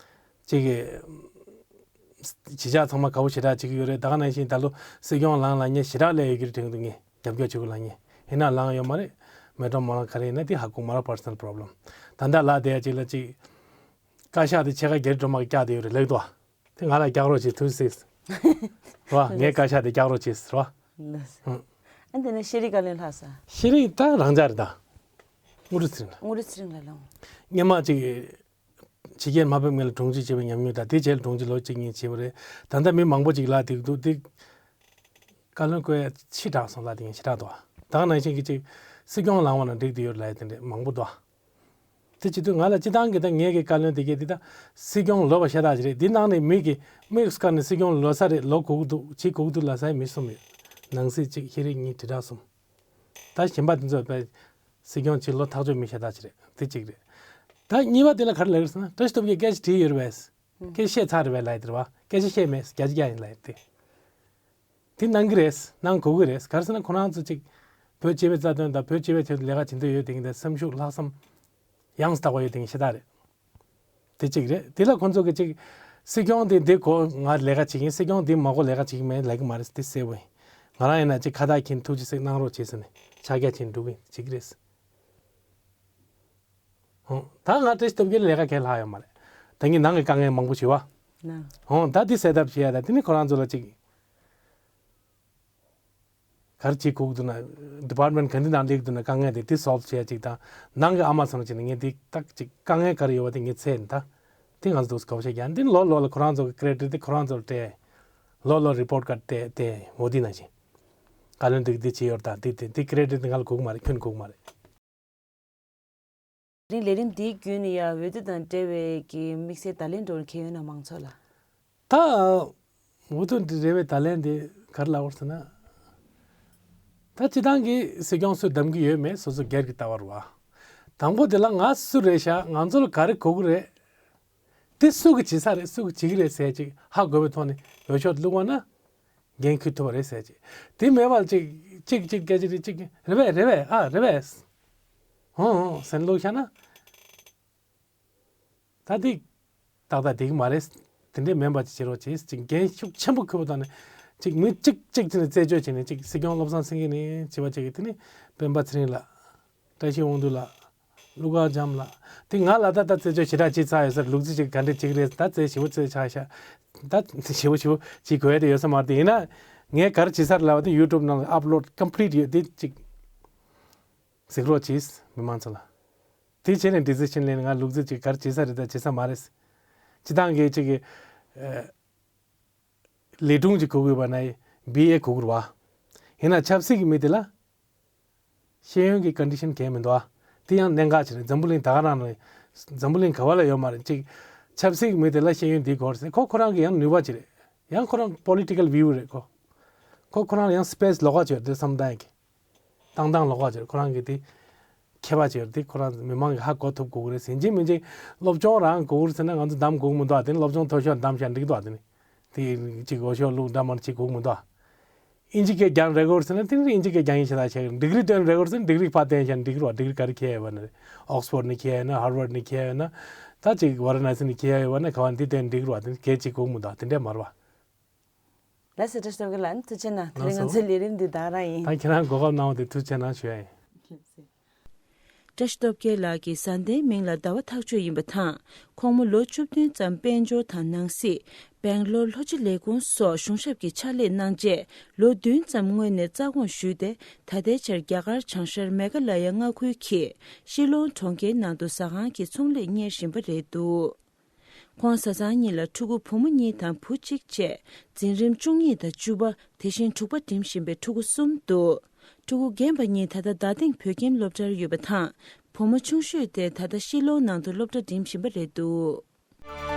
ཅིག་གིས་གཞིས་ཆགས་ཚང་མ་དགའ་པོ་ཞེ་དྲག་བྱེད་ཀྱི་ཡོད་རེད། ད་ག་ནང་བཞིན་ད་ལོ་སྲིད་སྐྱོང་ལངས་ལབ་མཁན་ཞེ་དྲག་སླེབས་ཡོད་ཀྱི་རེད་དྲན་གྱི་འདུག་ངས་རྒྱབ་སྐྱོར་བྱེད་དགོས་ལབ་མཁན་ཡིན་ན་ལངས་ཡོད་མ་རེད། མེ་ཀྲོ་མོ་རང་ག་རེ་ཡིན་ན་དེ་ཧ་གོ་མ་རེད། པར་སོ་ནལ་པོ་རོབ་ལེམ། ད་ལྟ་ལབ་བསྡད་ཡ་ཅིག་ལ་ཅིག་བཀའ་ཤག་དེ་ཕྱེད་ཀ་རྒྱ་རི་སྒྲོལ་མ་གིས་བཀྱགས་བསྡད་ཡོད་རེད་ལབ་འདུག་བ། དེ་ང་ལ་རྒྱག་རོགས་བྱེད་ཐུགས་སྲིད། རོ། ངའི་བཀའ་ཤག་དེ་རྒྱག་རོགས་བྱེད་རོ། ལགས་སོ། ཨ་འདི་ནས་ཤེས་རིག་བཀའ་བློན་ལྷག་ས། ཤེས་རིག་ད་རང་འཇགས་རེད་ད། དངུལ་ཀྲུའུ་ཚེ་རིང་ལགས། དངུལ་ཀྲུའུ་ཚེ་རིང་ལགས་ལགས། སྔོན་མ་ཅིག་ཕྱི་རྒྱལ་མ་ཕེབས་སྔོན་ལ་དྲུང་ཆེ་བྱས་པའི་ཉམས་མྱོང་དང་དེ་རྗེས་ལ་དྲུང་ཆེ་ལོ་གཅིག་གཉིས་བྱས་པ་རེད། ད་ལྟ་མི་མང་པོ་ཅིག་ལབ་བསྡད་འདུག་དེ་བཀའ་བློན་བསྐོ་ཡ་ཕྱི་དྲགས་སོང་ལབ་བསྡད་མཁན་ཞེ་དྲག་འདུག་ད་ག་ནང་བཞིན་གྱི་ཅིག་སྲིད་སྐྱོང་ལངས་པ་ན་འགྲིག་བསྡད་ཡོད་ལབ་ཡ་དེ་འདྲ་མང་པོ་འདུག་དེ་བྱེད་དུས་ང་ལ་སྤྱི་བཏང་གི་ད་ངས་ཀྱི་བཀའ་བློན་དེ་གས་འདི་ད་སྲིད་སྐྱོང་ལོབས་པ་ཤ་སྟག་ཅིག་རེད། འདི་ནང་ནས་མི་གིས་དམིགས་སུ་བཀར་ནས་སྲིད་སྐྱོང་ལོབས་ས་རེད། ལོ་དགོས་ཀྱི་འདུག་བྱེད་དགོས་ཀྱི་འདུག་ལབ་ས་ཡ་མི་གསུམ་ཡོད། ནང་སྲིད་གཅིག་ཤེས་རིག་གཉིས་དྲིལ་བསྒྲགས་གསུམ། ད་གཞན་པ་དེ་ཚོ་དཔེ་སྲིད་སྐྱོང་གཅིག་ལོ་ཐག་གཅོད་མི་ཤ་སྟག་ཅིག་རེད། དེ་གཅིག་རེད། ད་གཉིས་པ་དེ་ལ་ག་རེ་ལབ་ཀྱི་རེད་ཟེར་ན་བཀྲ་ཤིས་སྟོབས་རྒྱལ་སྐད་ཆ་དྲིས་ཡོད་རེད་པས། སྐད་ཆ་བཤད་ཚར་རེད་པས་ལབ་ཡ་དེ་རེད་བ། སྐད་ཆ་བཤད་མེད་བརྒྱ་ཆ་བརྒྱ་ཡིན་ལབ་ཡ་དེ། དེ་གནང་གི་རེད། གནང་དགོས་ཀྱི་རེད། ག་རེ་ཟེར་ན་ཁོ་རང་ཚོ་ཅིག་བོད་སྤྱི་པའི་རྩ་དོན་དང་བོད་སྤྱི་པའི་ཆེད་དུ་ལས་ཀ་བྱེད་འདོད་ཡོད་དེ་གི་འདི་སེམས་ཤུགས་ལྷག་བསམ་ཡང་དག་པ་ཡོད་དེ་གི་ཤ་སྟག་རེད། དེ་གཅིག་རེད། དེ་ལ་ཁོ་ཚོ་གི་ཅིག་སྲིད་སྐྱོང་དེ་འདི་གོ་ང་ལས་ཀ་བྱེད་ཀྱིན་སྲིད་སྐྱོང་འདི་མ་གོ་ལས་ཀ་བྱེད་ཀྱི་མེད་ལབ་ཀྱི་མ་རེད། དེ་གསལ་པོ་ཡིན། ང་རང་ཡིན་ན་ཅིག་ཁ་བཏགས་འཁྱེར་ཐུགས་རྗེ་ཆེ་གནང་རོགས་བྱེད་ཟེར་ནས་ཕྱག་རྒྱ་བྱེད་འགྲོ་གི་ཡིན་གཅིག་རེད། ཧོ། ད་ང་བཀྲ་ཤིས་སྟོབས་རྒྱལ་ལས་ཀ་གང་ལྷག་ཡོད་མ་རེད། ད་ངས་ནང་གི་དཀའ་ངལ་མང་པོ་ཞིག་བ། ཧོ། ད་འདི་སེལ་ཐབས་བྱེད་ཡ་ད་དེ་ནི་ཁོ་རང་ཚོ་ལ་ཅིག་ག་རེ་བྱེད་དགོས་ཀྱི་འདུག་ན། ཌི་པཱར་ཊི་མེན་ཊི་ག་འདི་ནང་སླེབས་ཀྱི་འདུག་ན་དཀའ་ངལ་དེ་དེ་སོལབ་བྱེད་ཡ་ཅིག་དང་ནང་གི་ཨ་མ་ཚོ་ནང་ཅིག་ནས་ངས་འདི་ཏག་ཅིག་དཀའ་ངལ་ག་རེ་ཡོད་པ་དེ་ངས་འཚོལ་ནས་ད་དེ་ང་ཚོ་འདུག་སེ་གོ་བཤད་རྒྱག་འདི་ནི་ལོ་ལོ་ལ་ཁོ་རང་ཚོ་གི་ཀི་རེ་ཌིཊ་དེ་ཁོ་རང་ཚོ་ལ་སྤྲད། ལོ་ལོ་རི་པོར་ཊི་ཀ་དེ་དེ་འོ་དེ་ནང་བཞིན། བཀའ་བློན་འདི་འདི་བྱེད་ཡོད་ད་འདི་དེ་འདི་ཀི་རེ་ཌི་ཊི་ང་ལ་དགོས་ཀྱི་མ་རེད། ཁྱོན་དགོས་ཀྱི་མ་རེད། རིང་ལས་རིམ་འདིའི་བརྒྱུད་ནས་ཡང་འོས་བསྡུ་དང་འབྲེལ་བའི་གི་དམིགས་བསལ་བརྡ་ལན་འགྲོ་མཁན་ཡོད་ན་མང་ཚོགས་ལ། ད་འོས་བསྡུ་འབྲེལ་བའི་བརྡ་ལན་དེ་ག་རེ་ལབ་དགོས་ཟེར་ན། ད་སྤྱི་བཏང་གི་སྲིད་སྐྱོང་སུས་བདམས་ཀྱི་ཡོད་མེད་སོ་སོ་སྒེར་གྱི་ལྟ་བ་རེད་བ། དང་པོ་དེ་ལ་ང་སུ་རེད་ཤག་ང་ཚོ་ལ་ག་རེ་དགོས་ཀྱི་རེད། དེ་སུ་གིས་བྱེད་ས་རེད། སུ་གིས་བྱེད་ཀྱི་རེད་ཟེར་ཅིག་ཧ་གོ་བའི་ཐོག་ནས་འོས་ཤོག་བླུགས་པ་ན་འགན་འཁུར་ཐུབ་པ་རེད་ཟེར་ཅིག་དེ་མེད་པར་ཅིག་ཅིག་ཅིག་སྐད་ཆ་རེད། ཅིག་རེད་པས་རེད་པས་ཨ་རེད་པས། ཧོ་ཧོ་ཟེར་ནས་བླུགས་བཞག་ན། ད་དེ་ཏག་ཏག་བསྡད་ཀྱི་མ་རེད། དེ་འདྲས་མིན་པ་ཅིག་བྱེད་རོགས་བྱེད། ཅིག་འགན་ཤུགས་ཆེན་པོ་འཁུར་བ་དང་ནི་ཅིག་མི་གཅིག་གཅིག་བྱས་ནས་རྩད་གཅོད་བྱས་ནས་ཅིག་སྲིད་སྐྱོང་བློ་བཟང་སེང་གེ་ནས་བྱས་པ་ཅིག་གིས་དེ་ནི་སྤེན་པ་ཚེ་རིང་ལགས། བཀྲ་ཤིས་དབང་འདུས་ལགས། ཀླུ་མཁར་བྱམས་ལགས། དེ་ང་ལ་ད་ལྟ་རྩད་གཅོད་ཞེ་དྲག་བྱས་ཚར་ཡོད་ས་རེད། ལུག་རྫི་ཅིག་ག་འདྲས་བྱེད་ཀྱི་རེད། ད་རྩད་ཞིབ་པོ་རྩད་ཆགས་ཤག་ད་ཞིབ་པོ་ཞིབ་པོ་བྱེད་དགོས་ཡ་དེ་ཡོད་ས་མ་རེད། དེ་ཡིན་ན་ངས་ག་རེ་བྱས་ཚར་ལབ་པ་དེ་ཡུ་ཊུབ་ནང་ལ་ཨབ་ལོཌ་ཀམ་པི་ལིཊ་ཡོད། དེ་ཅིག་གཟིགས་རོགས་གྱིས་མི་མང་ཚོ་ལ། དེ་བྱས་ནས་ཌི་སི་ཤན་ལེན་ང་ལུག་རྫི་ཅིག་ག་རེ་བྱེད་ས་རེད་ད་བྱེད་ས་མ་རེད། སྤྱི་བཏང་གི་ཅིག་གི་ལས་སྒྲུང་ཅིག་གོ་དགོས་པ་ན་བི་ཨེ་གོ་དགོས་རེད་བ། ཡིན་ན་ཆབ་སྲིད་ཀྱི་མི་དེ་ལ་ཤེས་ཡོན་གྱི་ཀོན་ཌི་ཤན་གང་ཡང་མི་འདུག་ཨ། དེ་ཡང་གནད་འགག་ཅིག་རེད། འཛམ་བུ་གླིང་ད་ག་རང་རེད། འཛམ་བུ་གླིང་ག་བ་ལ་ཡོད་མ་རེད། ཅིག་ཆབ་སྲིད་ཀྱི་མི་དེ་ལ་ཤེས་ཡོན་འདི་དགོས་རེད་ཟེར། ཁོ་ཁོ་རང་གི་ཡང་ནུས་པ་ཅིག་རེད། ཡང་ཁོ་རང་པོ་ལི་ཊི་ཀལ་བྷིའུ་རེད་ཁོ། ཁོ་ཁོ་རང་ལ་ཡང་སི་པེ་སི་ལོགས་ཀ་ཅིག་ཡོད་དེ་བསམ་བཏང་ཡག་གི། བཏང་སྟངས་ལོགས་ཀ་ཅིག་ཡོད། ཁོ་རང་གི་དེ་མཁས་པ་ཅིག་ཡོད་དེ་ཁོ་རང་མི་མང་གིས་ཧ་གོ་ཐུབ་དགོས་ཀྱི་རེད་ཟེར། ཡིན་གཅིག་མིན་གཅིག་སློབ་སྦྱོང་རང་དགོས་ཀྱི་རེད་ཟེར་ན་ང་ཚོ་གདམ་དགོས་ཀྱི་མི་འདུག་ཨ། དེ་ནི་སློབ་སྦྱོང་མཐོ་ཤོས་གདམ་བྱས་འགྲིག་འདུག་ཨ། དེ་ནི་དེ་གཅིག་འོས་ཤོག་བླུགས་འདྲ་མ་འདྲ་བྱེད་དགོས་ཀྱི་མི་འདུག་ཨ། ཨིན་ཇི་སྐད་རྒྱག་རེད་དགོས་ཟེར་ན་དེ་ནི་ཨིན་ཇི་སྐད་རྒྱག་ཡིན་ཞེ་དྲག་བྱས། ཌི་གི་རི་སྟོན་རེད་དགོས་ཟེར་ན་ཌི་གི་རི་ཕར་སྟོན་བྱས་འགྲིག་རོགས། ཌི་གི་རི་ག་རེ་ཁྱེར་ཡོད་པ་ན་རེད། ཨོག་སི་ཕོར་ཌི་ནས་ཁྱེར་ཡོད་ན་ཧར་ཝར་ཌི་ནས་ཁྱེར་ཡོད་ན་ད་ཅིག་ཝ་ར་ཎ་སི་ནས་ཁྱེར་ཡོད་པ་ན་ག་བ་འདི་སྟོན་འགྲིག་རོགས། དེ་གལ་ཅིག་དགོས་མི་འདུག་དེ་འདྲས་མ་རེད་བ། ལགས་སོ། བཀྲ་ཤིས་སྟོབས་རྒྱལ་ལགས་ཐུགས་རྗེ་གནང་། དེ་རིང་ང་ཚོའི་ལས་རིམ་འདི་ད་ག་རང་ཡིན། ད་ཁྱེད་རང་གོ་སྐབས་གནང་བ་དེ་ཐུགས་རྗེ་གནང་ཞུ་ཡ་ཡིན། བཀྲ་ཤིས་སྟོབས་རྒྱལ་ལགས་ཀྱི་བཟའ་ཟླའི་མིང་ལ་ཟླ་བ་ཐག་ཆོད་ཡིན་པ་དང་། ཁོང་མོ་ལོ་བཅུ་བདུན་ཙམ་དཔལ་འབྱོར་དང་ནང་སྲིད། སྦེང་ལོར་ལྷོ་སྤྱི་ལས་ཁུངས་སོགས་གཞུང་ཞབས་ཀྱི་ཕྱག་ལས་གནང་རྗེས་ལོ་བདུན་ཙམ་སྔོན་ནས་རྩ་དགོངས་ཞུས་ཏེ་ད་ལྟའི་ཆར་རྒྱ་གར་བྱང་ཤར་མེ་ག་ལ་ཡ་མངའ་ཁུལ་གྱི་ཤི་ལོང་གྲོང་ཁྱེར་ནང་དུ་ཟ་ཁང་གི་ཚོང་ལས་གཉེར་བཞིན་པ་རེད་འདུག་ཁོང་བཟའ་ཚང་གཉིས་ལ་ཕྲུ་གུ་བུ་མོ་གཉིས་དང་བུ་གཅིག་བཅས་འཛིན་རིམ་བཅུ་གཉིས་དང་བཅུ་པ། དེ་བཞིན་དྲུག་པ་འགྲིམ་བཞིན་པའི་ཕྲུ་གུ་གསུམ་འདུག་ཕྲུ་གུ་རྒན་པ་གཉིས་ད་ལྟ་རྡ་སྟེང་བོད་ཁྱིམ་སློབ་གྲྭར་ཡོད་པ་དང་། བུ་མོ་ཆུང་ཤོས་དེ་ད་ལྟ་ཤི་ལོང་ནང་དུ་སློབ་གྲྭ་འགྲིམ་བཞིན་པ་རེད་འདུག